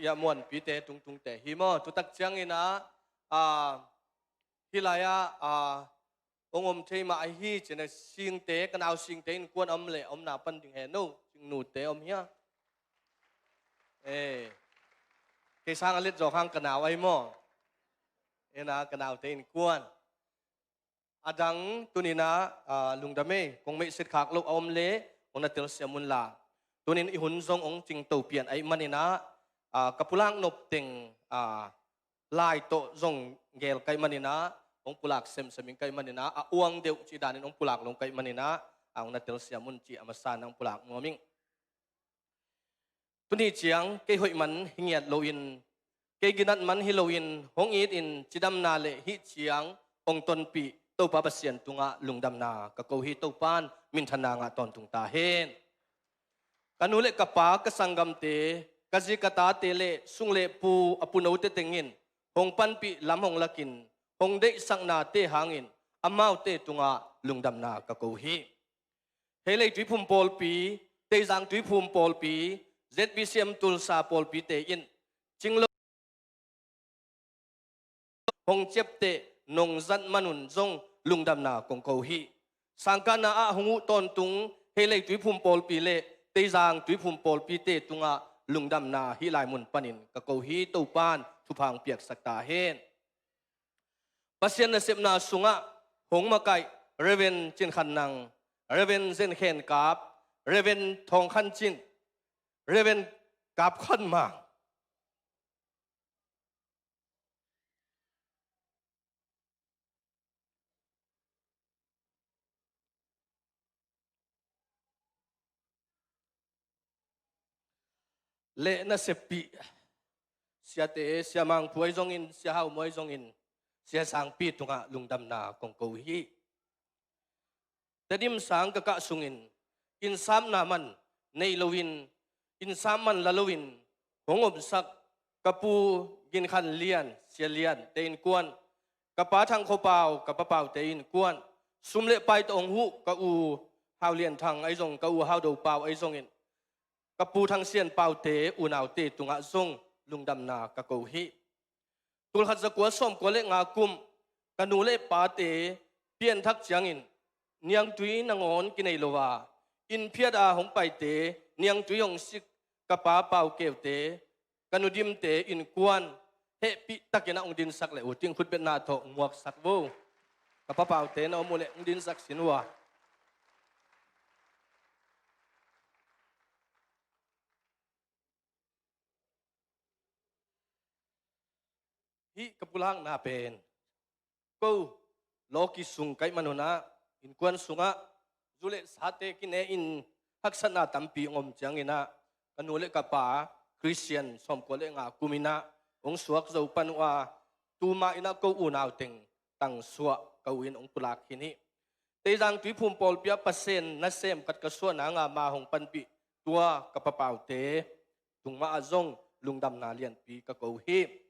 ia Muanpite tungtungte hi maw. Tu tak ciangin ah, aa, hih lai-ah, aa, hong om thei mah ahi cin a, Singte, ka nau Singte innkuan a om leh a omna pan ding hen o, Singnute om hia. Eh, kei sang a let zawk hang ka nau ahi maw. In ah ka naute innkuan. A dang tuni in ah, aa, lungdam ei, kong meihset khak loh a om leh hong na telsiam unla. Tuni in i hun zong hong cingto pian ahih manin ah, aa, ka pulak nop teng, aa, lai tawh zong gel ka hih manin ah, hong pulak semsem ing ka hih manin ah, a uang deuh cih danin hong pulak lo ka hih manin ah, a hong na telsiam un cih a masa in hong pulak nuam ing. Tuni ciang kei hoih man hi ngiat loin, kei ginat man hi loin, hong itin cidamna le hih ciang hong tonpih Topa Pasian tungah lungdamna ka ko hi. Topa in minthanna ngah tawntung ta hen. Ka nu le ka pa, ka sanggamte, ka zi ka tate le sung le pu, a punote teng in hong panpih lam hong lakin, hong deihsaknate hangin amaute tungah lungdamna ka ko hi. Hei Lei Tuiphum Pawlpi, Teizang Tuiphum Pawlpi, Z B C M Tulsa Pawlpite in Cinglo hong ciapteh nong zat manun zong lungdamna kong ko hi. Sangkahna ah hong huh tawntung Hei Lei Tuiphum Pawlpi le Teizang Tuiphum Pawlpite tungah lungdamna hih lai mun panin ka ko hi. Topan thupha hong piaksak ta hen. Pasian nasepna sungah hong makaih Reverend Cin Khan Nang, Reverend Zen Khen Kap, Reverend Thawng Khan Cin, Reverend Kap Khan Mang, le naseppih siate, Sia Mang Phu ahi zongin, Sia Hau Mawi ahi zongin, Sia Sangpi tungah lungdamna kong ko hi. Tedim sang ka kah sungin innsapna man nei loin, innsap man la loin hong omsak ka pu Gin Khan Lian, Sia Lian te innkuan, ka pa Thang Kho Pau, ka pa Pau te innkuan, sum le pai tawh hong huh ka u Hau Lian Thang ahi zong, ka u Hau Do Pau ahi zongin, ka pu Thang Sian Pau te unaute tungah zong lungdamna ka ko hi. Tulkhat zakua sawmkua le nga kum ka nu le pate pianthak ciangin niangtui nangawn kinei lo a, inn phiat a hong paite, niangtui hong sik ka pa Pau Keute, ka nu Dimte innkuan hehpih takin a hong dinsak le uh ting, khutbetna tawh nguaksak vo. Ka pa Paute na om uh leh hong dinsak sin uh a. Hih ka pulakna pen ko lawki sung ka hih manun ah, innkuan sungah zu le sate kine in haksatna tampi hong om ciangin ah, ka nu le ka pa Khristian sawmkua le nga kum in ah hong suak zo pan uh a, tuma in ah ko unau teng tangsuah ka u in hong pulak khin hi. Teizang Tuiphum Pawlpi ah Pasian nasem khat ka suah nanga ma hong panpih tua ka pa Paute tung mah ah zong lungdamna lianpi ka ko hi.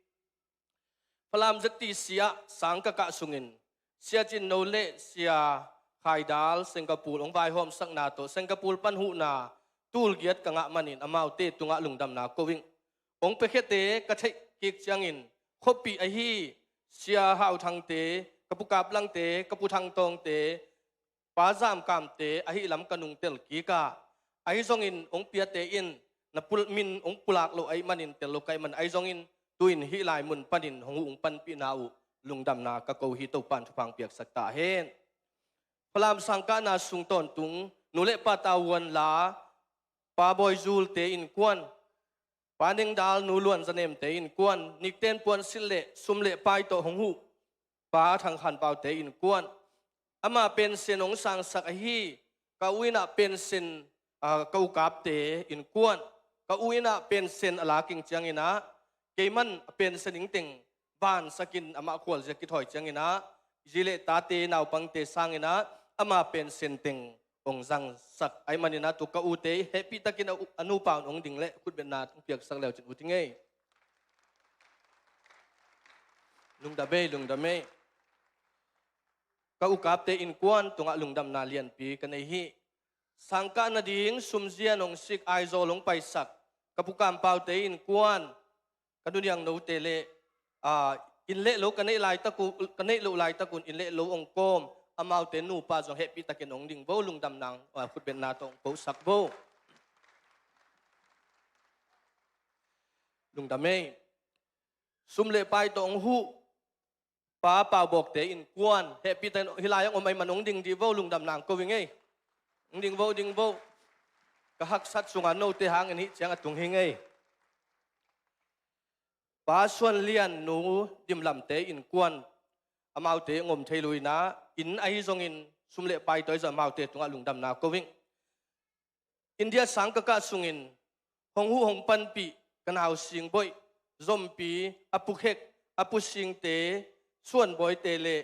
Falam Z T C ah sang ka kah sungin Sia Cin No le Sia Khai Dal Singapore hong vaihawmsakna tawh Singapore pan huhna tul giat ka ngah manin amaute tungah lungdamna ko ing. Hong piakhiate ka theih kik ciangin khuapi ahi Sia Hau Thangte, ka pu Kap Langte, ka pu Thang Tawngte, Pa Zam Kamte ahi lam ka nungtel kik a, ahi zongin hong piate in na pul-, min hong pulak lo ahih manin tel lo ka hih man, ahi zongin tu-in hih lai mun panin hong huh hong panpihna uh lungdamna ka ko hi. Topan thupha hong piaksak ta hen. Falam sangkahna sung tawntung nu le pa Tau Huan La, Pa Bawi Zul te innkuan, Pa Neng Dal, Nu Luan Za Nem te innkuan, nikten puansilh le sum le pai tawh hong huh Pa Thang Khan Pau te innkuan, ama pension hong sangsak ahi ka u in ah pension, ah, ka u Kapte innkuan, ka u in ah pension a la kik ciangin ah, keiman a pension ing teng vansakin amah khualzia kithawi ciangin ah, zi le tate naupangte sangin ah ama pension teng hong zangsak ahih manin ah, tu ka ute hehpih takin a u-, a nupa un hong ding le khutbetna hong piaksak le uh cin, u ting ei. Lungdam ei, lungdam ei. Ka u Kapte innkuan tungah lungdamna lianpi ka nei hi. Sangkah nading sumzia nong sik Aizawl hong paisak ka pu Kam Paute innkuan, ka nu Niang Note le, ah, inn le lo ka neih laitak uh, ka neih loh laitak un inn le lo hong kawm amaute nupa zong hehpih takin hong ding vo, lungdamna, ah, khutbetna tawh hong kosak vo. Lungdam ei. Sum le pai tawh hong huh Pa Pau Bawkte innkuan, hehpih takin hih lai hong om ahih man hong ding dih vo, lungdamna hong ko ing ei. Hong ding vo, ding vo. Ka haksat sungah note hangin hih ciang a tung hi ing ei. Pa Suan Lian, Nu Dim Lamte innkuan, amaute hong om thei lo in ah, inn ahi zongin sum le pai tawh ahi zong amaute tungah lungdamna ko ing. India sang ka kah sungin hong huh hong panpih ka nau Sing Boih, Zompi, a pu Khek, a pu Singte, Suan Bawite le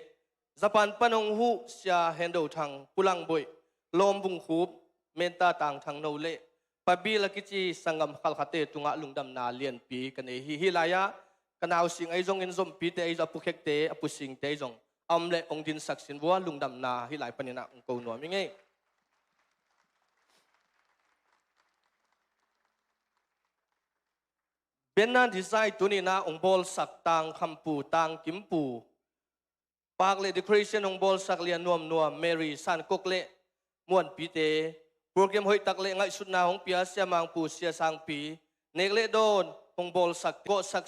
Japan pan hong huh Sia Hen Do Thang, Pu Lang Boih, Lawm Vung Khup, Menta Tang Thang No le Pa Bil a kici sanggam khalkhate tungah lungdamna lianpi ka nei hi. Hih lai-ah ka nau Sing ahi zongin, Zompite ahi zong, a pu Khekte, a pu Singte ahi zong a om leh hong dinsak sin vua, lungdamna hih lai panin ah hong ko nuam ing ei. Banner design tuni-in ah hong bawlsak Tang Kham Pu, Tang Kim Pu, park le decoration hong bawlsak Lian Nuam Nuam, Mary San Kok le Muan Pite, program hoih tak le ngaihsutna hong pia Sia Mang Pu, Sia Sang Pi, nek le dawn hong bawlsak, gawhsak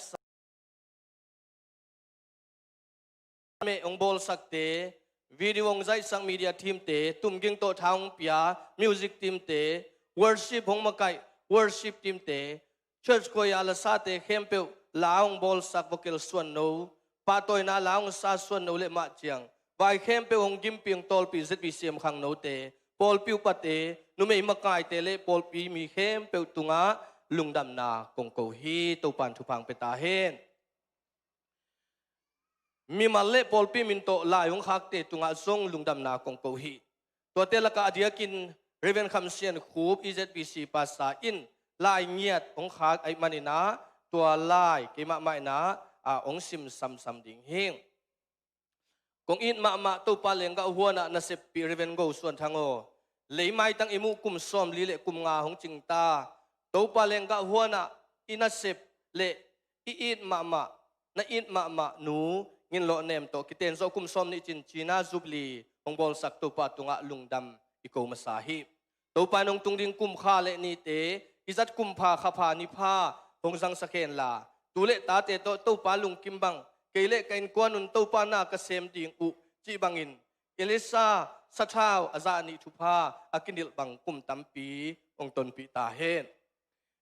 meh hong bawlsakte, video hong zaihsak media team-te, tumging tawh tha hong pia music team-te, worship hong makaih worship team-te, church choir lasate khempeuh, la hong bawlsak vocal Suan No, pahtawina la hong sa Suan No le mah ciang, vai khempeuh hong gimpi hong tawlpih Z B C M khangnote, pawlpi upate, numei makaite le pawlpi mi khempeuh tungah lungdamna kong ko hi. Topa'n thupha hong pia ta hen. Mimal le pawlpi min tawh lai hong khakte tungah zong lungdamna kong ko hi. Tuate lakah a diakin Reverend Kham Sian Khup, E Z B C pastor in lai ngiat hong khak ahih manin ah, tua lai keimah mah in ah, a, hong sim samsam ding hi. Kong it mahmah Topa lenggah huan ah naseppih Reverend Go Suan Thang aw, lei maitang i muh kum sawmli le kum nga hong cing ta. Topa lenggah huan ah i nasep le i it mahmah, na it mahmah Nu Ngin Lawh Nem tawh kiten zawh kum sawmnih cin Cina Jubilee hong bawlsak Topa tungah lungdam i ko masa hi. Topa in hong tung ding kum kha le nite, i zat kum pha kha pha ni pha hong zangsak hen la, tu le tate tawh Topa lungkim bang, kei le ka innkuan un Topa na ka sem ding uh cih bangin, Elisa sathau a zah nih thupha a kinilh bang kum tampi hong tonpih ta hen.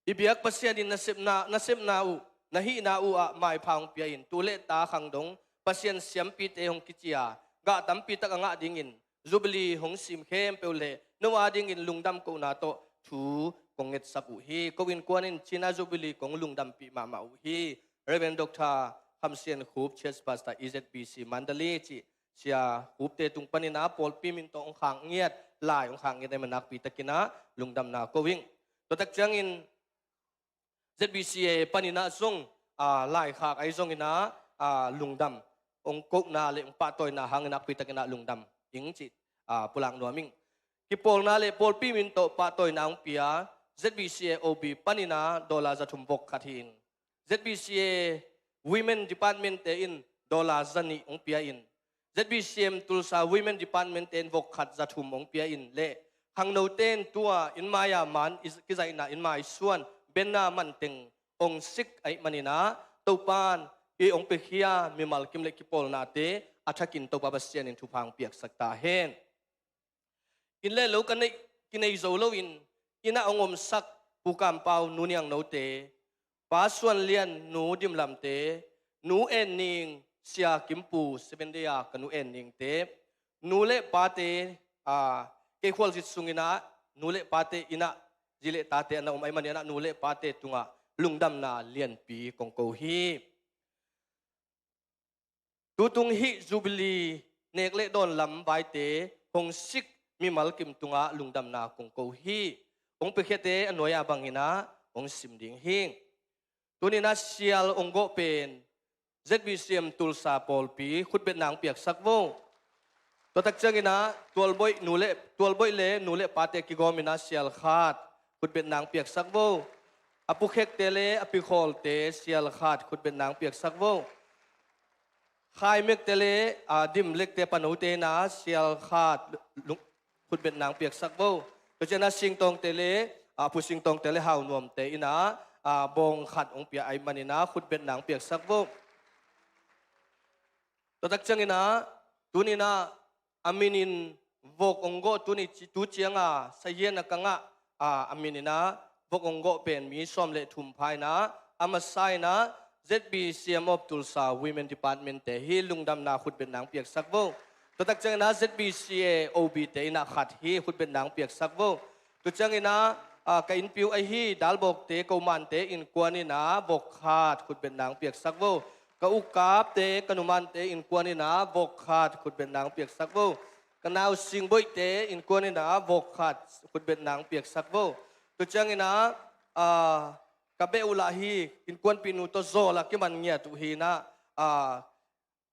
I biak Pasian in nasepna, nasepna uh, na hihna uh ah maipha hong pia in, tu le ta khang dong Pasian siampite hong kici a, gah tampi tak a ngah dingin Jubilee hong sim khempeuh le no a dingin lungdam kohna tawh thu kong ngetsak uh hi. Ko innkuan in Cina Jubilee kong lungdampih mahmah uh hi. Reverend Doctor Kham Sian Khup, Church Pastor, E Z B C Mandalay cih Sia Khupte tung panin ah pawlpi min tawh hong khak ngiat, lai hong khak ngiat ahih manin nakpi takin ah lungdamna ko ing. Tua tak ciangin Z B C A panin ah zong, a, laikhak ahi zongin ah, a, lungdam hong kohna le hong pahtawina hangin nakpi takin ah lungdam ing cih, a, pulak nuam ing. Kipawlna le pawlpi min tawh pahtawina hong pia Z B C A O B panin ah dollar za thum vok khat hi in, Z B C A Women Department-te in dollar za nih hong pia in, Z B C M Tulsa Women Department-te in vok khat za thum hong pia in le khangnote in tua inn mai-a man i kizaihna inn mai suan banner manteng hong sik ahih manin ah Topa'n i hong piakhia mimal kim le kipawlnate a thakin Topa Pasian in thupha hong piaksak ta hen. Inn le lo ka neih, kinei zo loin inn ah hong omsak Pu Kam Pau, Nu Niang Note, Pa Suan Lian, Nu Dim Lamte, Nu En Ning, Sia Kim Pu, Seven Day a ka Nu En Ningte, nu le pate, a, kei khualzin sungin ah nu le pate inn ah zi le tate a na om ahih manin ah nu le pate tungah lungdamna lianpi kong ko hi. Tutung hih Jubilee nek le dawn lam vaite hong sik mimal kim tungah lungdamna kong ko hi. Hong piakhiate a nuai-a bangin ah hong sim ding hi. Tuni-in ah sial hong gawh pen Z B C M Tulsa pawlpi khutbetna hong piaksak vo. Tua tak ciangin ah tualboih nu le, tualboih le nu le pate kigawmin ah sial khat khutbetna hong piaksak vo. A pu Khekte le a pi Khawlte sial khat khutbetna hong piaksak vo. Khai Mekte le, a, Dim Lekte panote in ah sial khat lung-, khutbetna hong piaksak vo. Tua ciangin ah Sing Tawngte le, a, pu Sing Tawngte le Hau Nuamte in ah, a, bawng khat hong pia ahih manin ah khutbetna hong piaksak vo. Tua tak ciangin ah tuni-in ah a minin vok hong gawh, tuni ci-, tu cianga sahian a ka ngah, a, a minin ah vok hong gawh pen mi sawm le thum pha in ah, a masa in ah Z B C M of Tulsa Women Department-te hi, lungdamna khutbetna hong piaksak vo. Tua tak ciangin ah Z B C A O B-te in ah khat hi, khutbetna hong piaksak vo. Tua ciangin ah, a, ka innpiu ahi Dalbawkte, ka u Mante innkuan in ah vok khat khutbetna hong piaksak vo. Ka u Kapte, ka nu Mante innkuan in ah vok khat khutbetna hong piaksak vo. Ka nau Sing Boihte innkuan in ah vok khat khutbetna hong piaksak vo. Tua ciangin ah, a, ka beh uh lah hi, innkuanpihnu tawh zawl a kiman ngiat uh hi inah, a,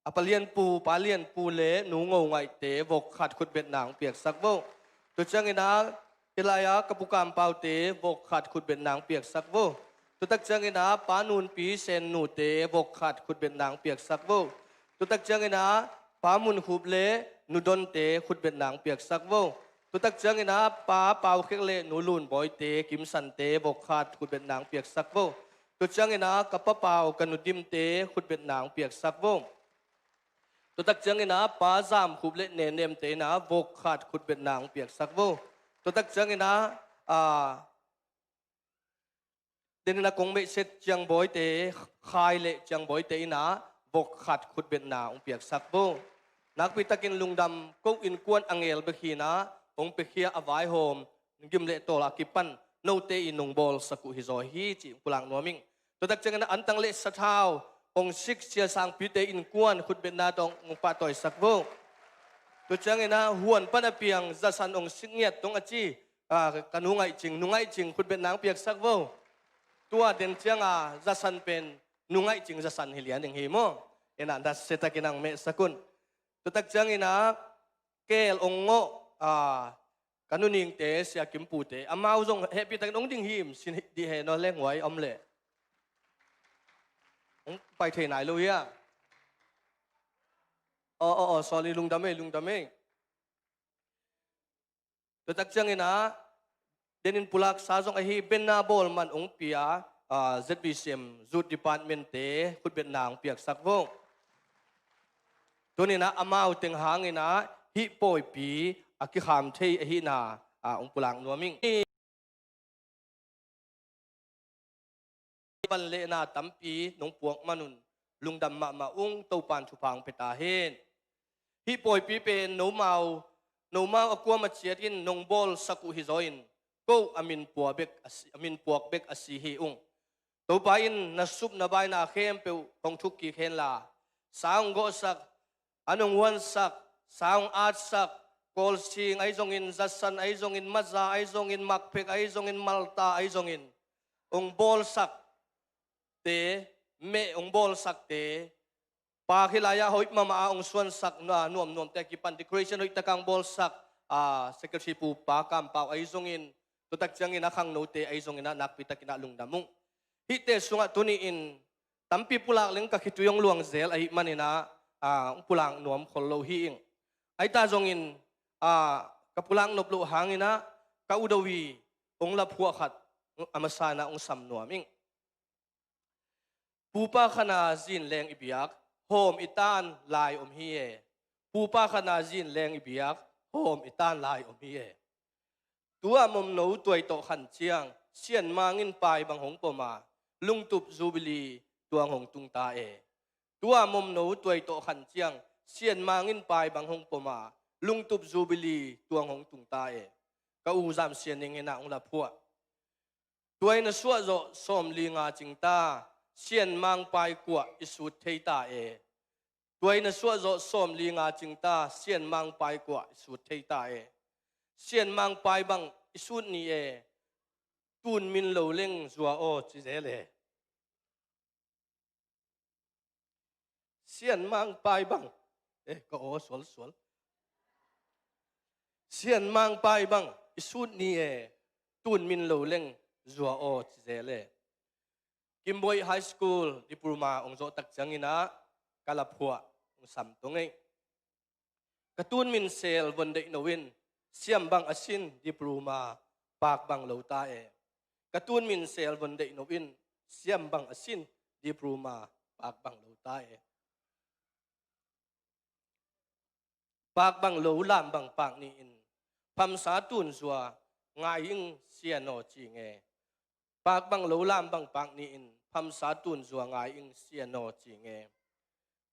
a pa Lianpu, pa Lianpu le nu Ngo Ngaihte vok khat khutbetna hong piaksak vo. Tua ciang inah, hih lai-ah ka pu Kam Paute vok khat khutbetna hong piaksak vo. Tua tak ciang inah pa Nunpi Sen Nute vok khat khutbetna hong piaksak vo. Tua tak ciang inah pa Mun Khup le nu Donte khutbetna hong piaksak vo. Tua tak ciang inah pa Pau Khek le nu Lun Bawite, Kim Sante vok khat khutbetna hong piaksak vo. Tua ciang inah ka pa Pau, ka nu Dimte khutbetna hong piaksak vo. Tua tak ciang inah pa Zam Khup le Ne Nemte inah vok khat khutbetna hong piaksak vo. Tua tak ciang inah, a, den inah kong meihset Ciang Bawite, Khai le Ciang Bawite inah vok khat khutbetna hong piaksak vo. Nakpi takin lungdam, ko innkuan a ngel bek hi inah hong piakhia a vaihawm, gim le tawl a kipan note in nong bawlsak uh hi zaw hi cih hong pulak nuam ing. Tua tak ciang inah antang le sathau hong sik Sia Sangpite innkuan khutbetna tawh hong pahtawisak vo. Tua ciang inah huan pan a piang zasan hong sik ngiat tawh a ci, a, ka nu Ngaih Cing, nu Ngaih Cing khutbetna hong piaksak vo. Tua den ciang a zasan pen nu Ngaih Cing zasan hi lian ing hi maw. Inah nasia takin hong mehsak un. Tua tak ciang inah keel hong ngawh, a, ka nu Ningte, Sia Kim Pute, amau zong hehpih takin hong ding him sin dih hen aw, lenghuai om leh. Hong pai thei nai lo hia? Aw, aw, aw, sorry, lungdam ei, lungdam ei. Tua tak ciang inah, den in pulaksa zong ahi, benna bawl man hong pia, a, Z B C M Youth Department te khutbetna hong piaksak vo. Tuni inah amau teng hang inah hih pawipi a kikham thei ahihna, a, hong pulak nuam ing. Van le na tampi nong puak man un lungdam mahmah ung, Topa'n thupha hong pia ta hen. Hih pawipi pen nomau, nomau a kuamah ciat in nong bawlsak uh hi zaw in, ko a min pua bek a si, a min puak bek a si hi ung. Topa in na sup na baina khempeuh hong thuk kik hen la, sa hong gawhsak, an hong huansak, sa hong atsak, kawlsing ahi zongin, zasan ahi zongin, maza ahi zongin, makphek ahi zongin, malta ahi zongin, hong bawlsakte, meh hong bawlsakte, pa khilai-ah hoih mahmah a hong suansak, nuamnuamte a kipan decoration hoih taka hong bawlsak, a, secretary pu pa Kampau ahi zongin, tua tak ciangin a khangnote ahi zongin ah nakpi takin ah lungdam ung. Hihte sungah tuni-in tampi pulak leng ka khitui hong luang zel ahih manin ah, a, hong pulak nuam khol lo hi ing. Ahi ta zongin, a, ka pulak nop loh hangin ah ka udovi hong laphuah khat a masa in ah hong sam nuam ing. Pupa khat na zinleng i biak, hawm i tan lai om hi e. Pupa khat na zinleng i biak, hawm i tan lai om hi e. Tua momno tuai tawh khan ciang, Sianmang in pai bang hong pom a, lungtup Jubilee tuang hong tung ta e. Tua momno tuai tawh khan ciang, Sianmang in pai bang hong pom a, lungtup Jubilee tuang hong tung ta e. Ka u Zam Sian Ning in ah hong laphuah. Tuai na suah zawh sawmli nga cing ta, Sianmang paikuah i sut thei ta e. Tuai na suah zawh sawmli nga cing ta, Sianmang paikuah i sut thei ta e. Sianmang pai bang i sut ni e. Tun min lo leng zua aw ci zel e. Sianmang pai bang. Eh, ka aw sualsual. Sianmang pai bang i sut ni e, tun min lo leng zua aw ci zel e. Kimboih High School diploma hong zawh tak ciangin ah ka laphuah hong sam tong ei. Ka tun min sel von deih no in, Siam bang a sin diploma pak bang lo ta e. Ka tun min sel von deih no in, Siam bang a sin diploma pak bang lo ta e. Pak bang lo lam bang pak ni in, phamsa tun zua ngai ing Sian aw ci nge. Pak bang lo lam bang pak ni in, phamsa tun zua ngai ing Sian aw ci nge.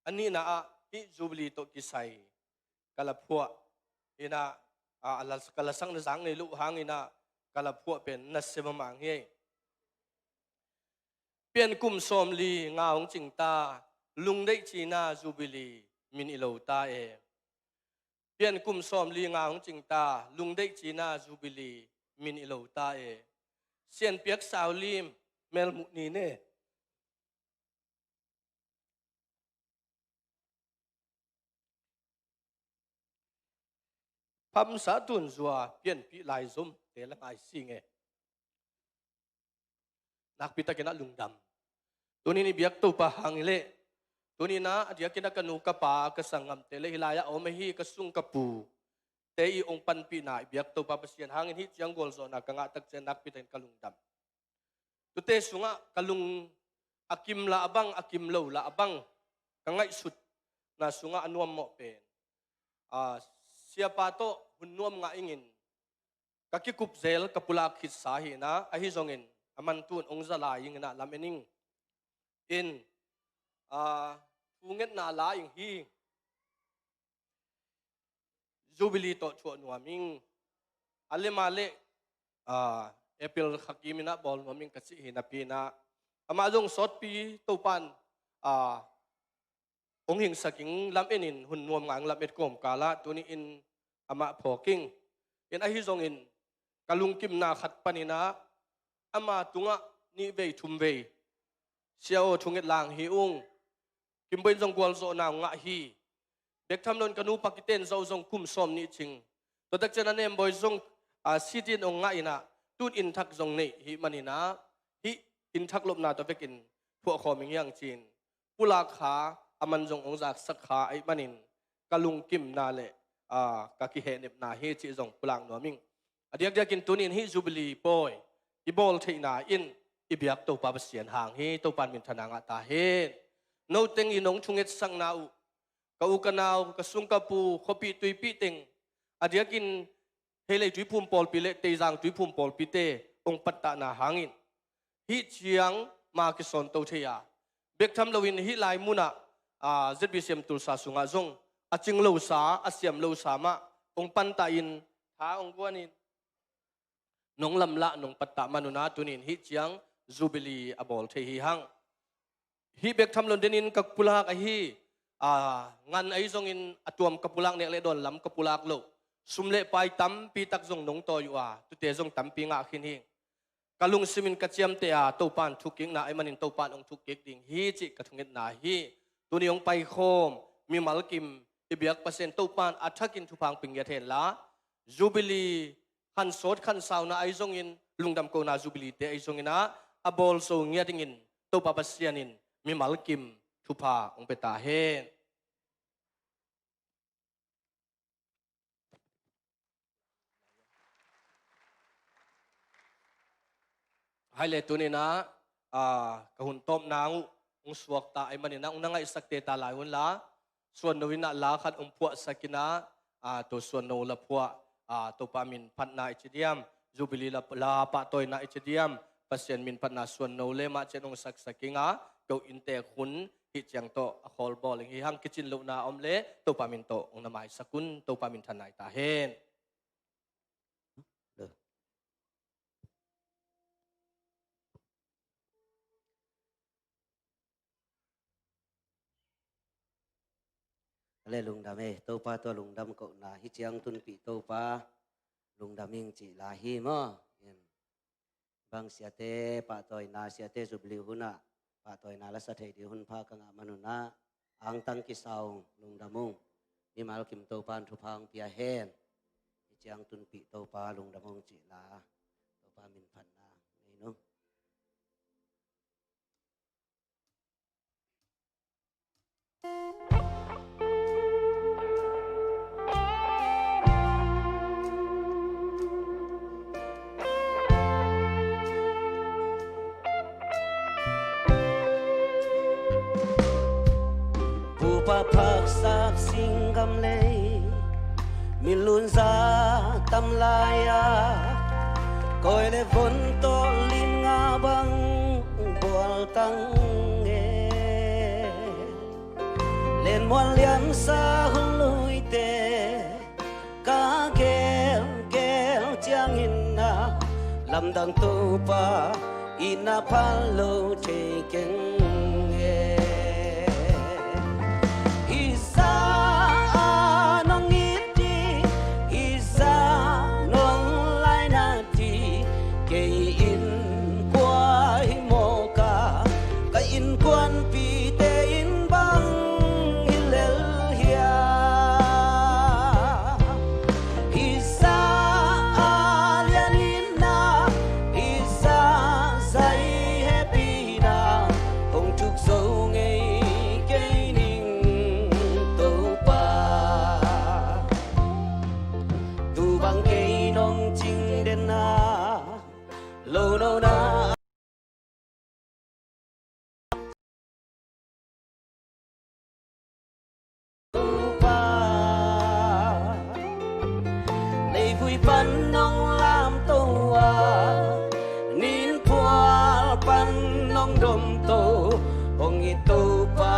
A nihna ah hih Jubilee tawh kisai ka laphuah in ah, a, a la, ka lasakna zang nei loh hangin ah ka laphuah pen nasia mahmah hi. Piankum sawmli nga hong cing ta, lungdeih cina Jubilee min i lo ta e. Piankum sawmli nga hong cing ta, lungdeih cina Jubilee min i lo ta e. Sianpiak Saulim melmuh ni ne. Phamsa tunzua pianpih laizom te la ngai sing e. Nakpi takin ah lungdam. Tuni-in i biak Topa hang hi leh, tuni-in ah a diakin ah ka nu ka pa ka sanggamte le hih lai-ah a om ahi ka sung ka pute i hong panpihna i biak Topa Pasian hangin hih ciang gualzawhna ka ngah tak ciang nakpi takin ka lungdam. Tute sungah ka lung a kim lah a bang, a kim lo lah a bang, ka ngaihsutna sungah a nuammawh pen, a, siapa tawh hun nuam ngah ingin ka kikup zel ka pulak khitsa hi inah, ahi zongin a man tun hong za lai ing inah lam en ing. In, a, thungetna la ing hi. Jubilee tawh thuah nuam ing. A lema le, a, April kha kim inah bawl nuam ing ka cih hi napi inah, amah zong sawtpi Topan, a, hong hingsak ing, lam en in hun nuam ngah ing, lam et kawmkal ah tuni-in amah phawk ing. In ahi zongin ka lungkimna khat panin ah ama tungah nih vei thum vei, Sia aw, thunget lang hi ung. Kimboin zong gualzawhna hong ngah hi. Bek tham loin ka nupa kiten zo zong kum sawm nih cing. Tua tak ciang a nembawi zong, a, sitin hong ngah inah, tun inn thak zong neih hi manin ah, hih inn thak lopna tawh vekin phuahkhawm ing hiang ci-in pulak kha, a man zong hong zaksak kha ahih manin ka lungkimna le, a, ka kihehnepna hi cih zong pulak nuam ing. A diakdiakin tuni-in hih Jubilee pawi i bawl theihna in i biak Topa Pasian hang hi. Topan minthanna ngah ta hen. Noteng in hong thungetsakna uh, ka u ka nau, ka sung ka pu, khuapih tuipih teng, a diakin Heilei Tuiphum pawlpi le Teizang Tuiphum pawlpite hong pattahna hangin hih ciang ma kisawnto thei a, bek tham loin hih lai munah, a, Z B C M Tulsa sungah zong a cing losa, a siam losa mah hong pantahin tha hong guanin nong lamlah nong pattah manun ah tuni-in hih ciang Jubilee a bawl thei hi hang. Hih bek tham lo denin ka pulak ahi, a, ngan ahi zongin a tuam ka pulak, nek le dawn lam ka pulak lo. Sum le pai tampi tak zong nong tawi uh a, tute zong tampi ngah khin hi. Ka lungsimin ka ciamteh a, Topan thukkikna ahih manin Topan hong thukkik ding hi cih ka thungetna hi. Tuni hong paikhawm mimal kim i biak Pasian Topan a thakin thupha hong pia ngiat henla, Jubilee khansawt khansauna ahi zongin, lungdam kohna Jubilee te ahi zongin ah, a bawl zo ngiat dingin Topa Pasian in mimal kim thupha hong pia ta hen. Hai le tuni-in ah, a, ka hun tawpna uh hong suakta ahih manin ah, hong na ngaihsak teta lai un la, suanno in ah la khat hong phuahsak in ah, a, tua suanno la phuah, a, Topa min phatna i ci diam, Jubilee la, la pahtawina i ci diam, Pasian min phatna suanno le mah ciat hong saksak ing a, ko inntek hun hih ciang tawh a khawl bawl ing hi hang. Kicin lohna om le Topa min tawh hong na maisak un. Topa minthanna hi ta hen. Ale lungdam e, Topa tua lungdam kohna hih ciang tunpih Topa lungdam ing cih la hi maw. Bang siate pahtawina, siate Jubilee hunah pahtawina la sa thei ding hun pha ka ngah manun ah, angtang kisa ung, lungdam ung. Mimal kim Topan thupha hong pia hen. Hih ciang tunpih Topa lungdam ung cih la, Topa min phatna nei nung. Pupa phaksak singgam lei, milun za tam lai-a, koi le von tawh lim nga bang bual tang e. Len mual lian sa hun luite ka gelgel ciangin ah, lamdang Topa i na phal lo thei keng e. Hi zah a nong it ding, hi zah nong laina ding, kei in kua hi maw Innkuanpihte in bang hi lel hiam? Hih zah a lianhitna, hih zah zai hehpihna hong thuk zo ngei kei ning, Topa. Tu bang kei nong cing den a, lo no na Topa, leivui pan nong lamto a, ninphual pan nong domto, hong it Topa,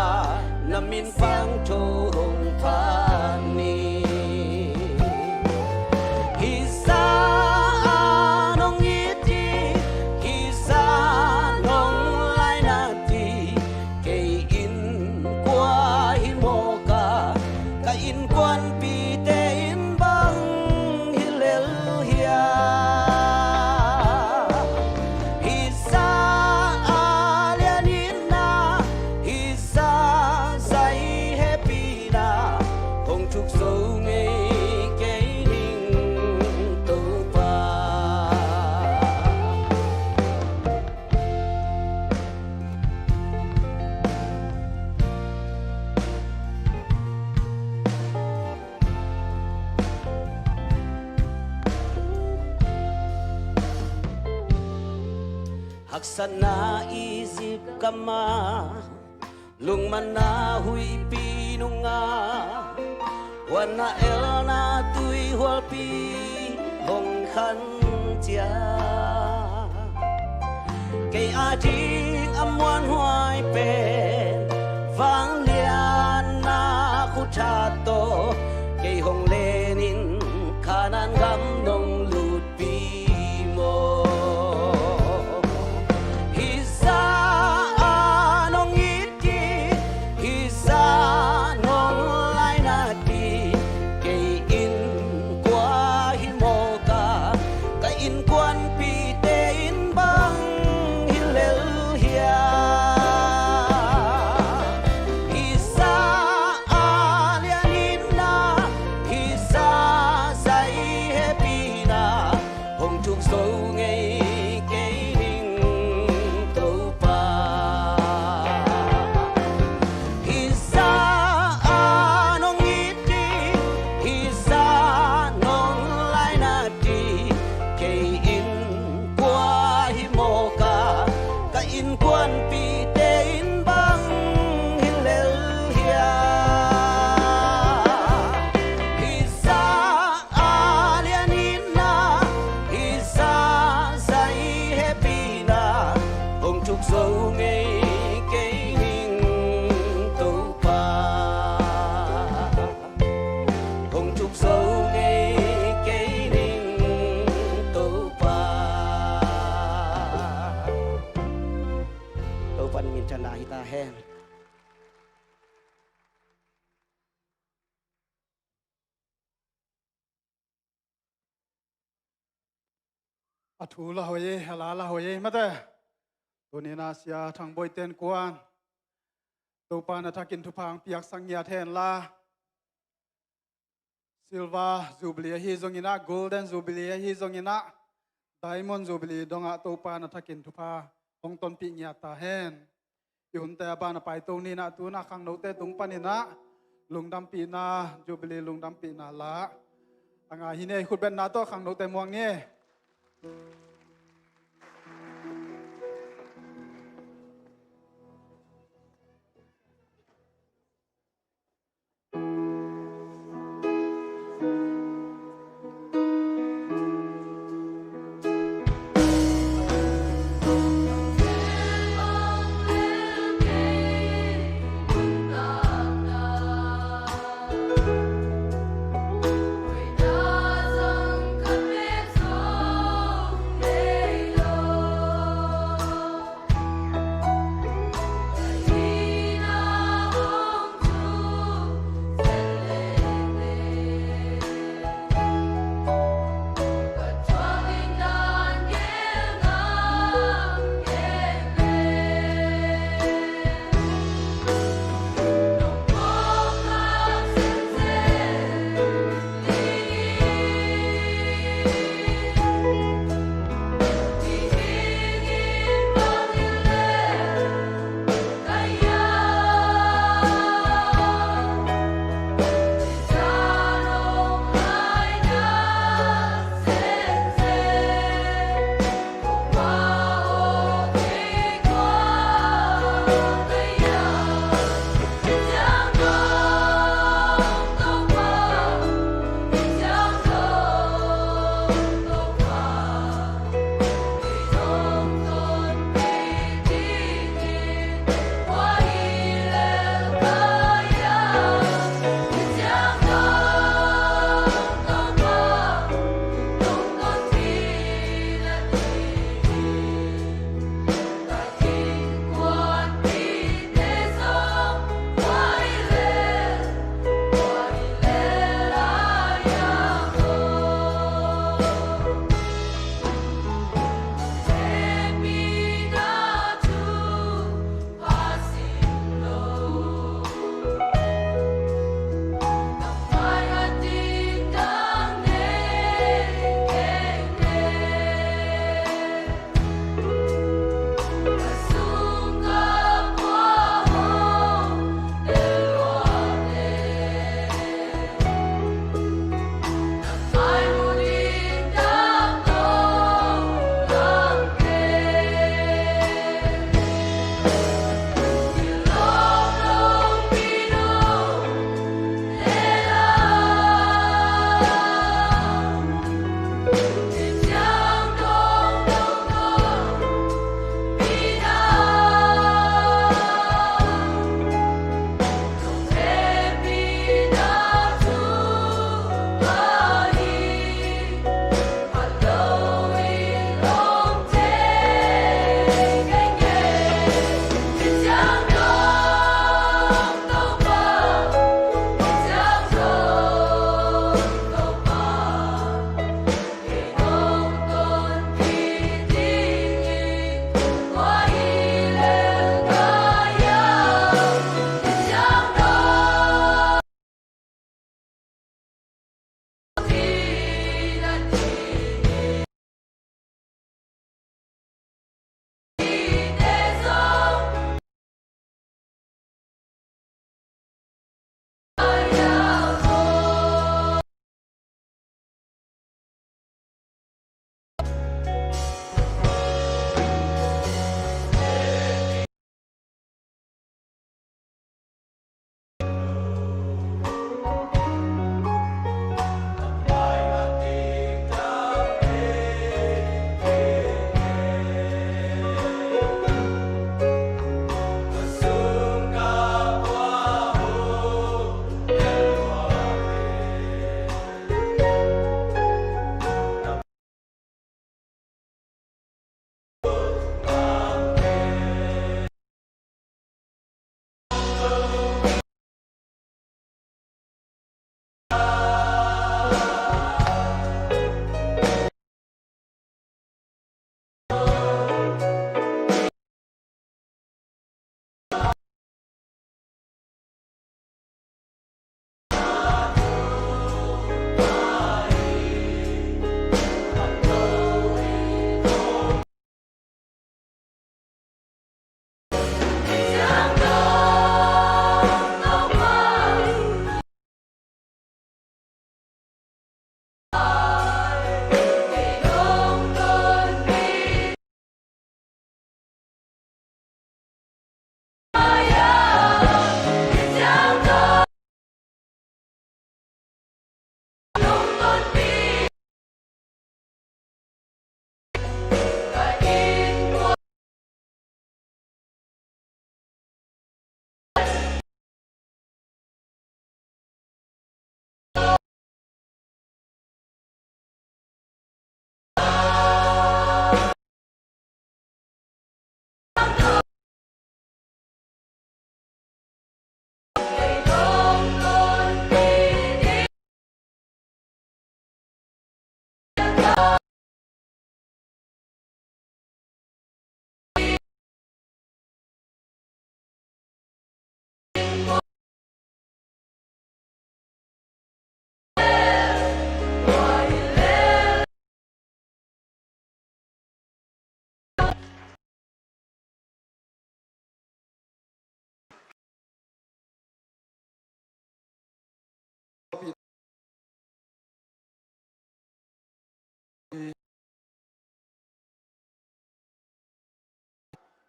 na min pangtho hong phat ni. Hih zah a nong it hi, hih zah nong lainat hi, kei in kua hi mawk a, ka innkuanpihte in bang hi lel hiam? Hih zah a lianhitna, hih zah zai hehpihna hong thuk zo ngei kei ning, Topa. Haksatna Egypt gam ah, lungmanna huihpi nungah, huanna elna tuihualpi hong khan ciang, kei ading a muanhuai pen vanglianna khut hat tawh kei hong len in, Kanaan gam nong lutpih maw? Hih zah a nong it hi, hih zah nong lainat hi, kei in kua hi mawk a, ka innkuanpihte in bang hi lel hiam? Hih zah a lianhitna, hih zah zai hehpihna hong thuk zo ngei kei ning, Topa. Hih zah a nong it hi, hih zah nong lainat hi, kei in kua hi mawk a, ka innkuanpihte in bang hi lel hiam? Hih zah a lianhitna, hih zah zai hehpihna hong thuk zo ngei kei ning, Topa. Hong thuk zo ngei kei ning, Topa. Topa in minthanna hi ta hen. A thu la hoih e, a la la hoih e, mate. Tuni-in ah Sia Thang Bawi Ten Kuan, Topa in a thakin thupha hong piaksak ngiat hen la. Silver Jubilee ahi zongin ah, Golden Jubilee ahi zongin ah, Diamond Jubilee dongah Topa in a thakin thupha hong tonpih ngiat ta hen. I hunte a ban a paito ni in ah, tu-in ah khangnote tung panin ah lungdampihna, Jubilee lungdampihna la a ngai hi ni. Khutbetna tawh khangnote muang ni.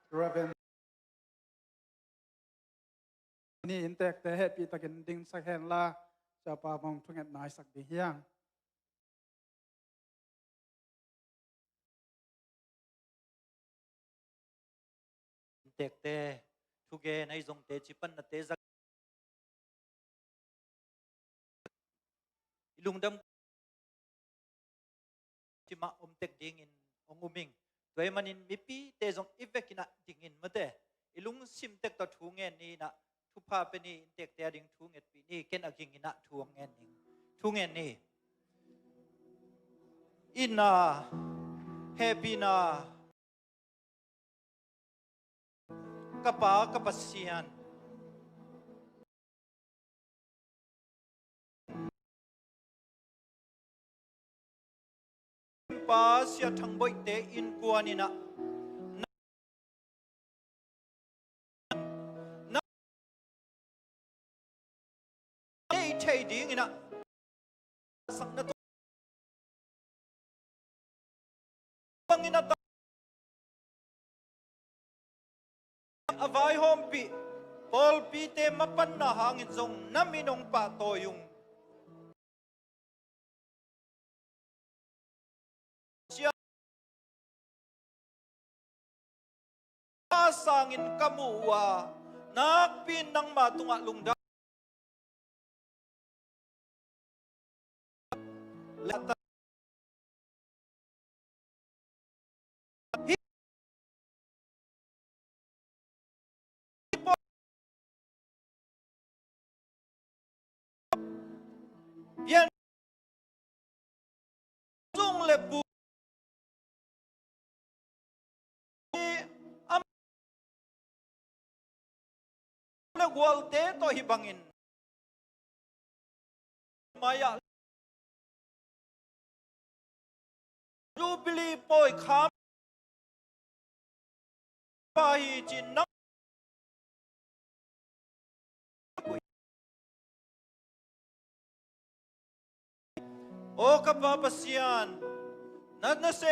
Reverend, ni inntekte hehpihtakin dingsak henla, Siapa mong thungetna i sak ding hi hang. Inntekte thugen, ahi zongte cipannate zak, i lungdam cimah om tek dingin hong um ing. Tua ahih manin mipite zong i vekin ah dingin mate, i lungsim tek tawh thu ngen ni in ah, thupha pia ni, inntekte a ding thu ngetpih ni, ken a ging in ah thu hong ngen ning. Thu ngen ni. Itna, hehpihna, ka Pa, ka Pasian, Pa Sia Thang Boihte innkuan in ah, na, na, nei thei dingin ah, sakna tu bangin a ta, a vaihawmpih pawlpite mapanna hangin zong na min hong pahtawi ung. Sia sangin ka mu uh a, nakpi in nangma tungah lungdam. Pian zung le bu, am le gualte tawh hih bangin mai-ah Jubilee pawi kham pa hi ci-in nang Aw ka Pa Pasian, na nasem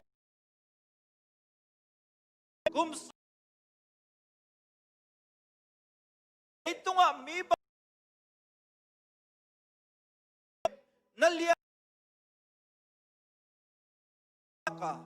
kum sa leitungah mi bang na lian ka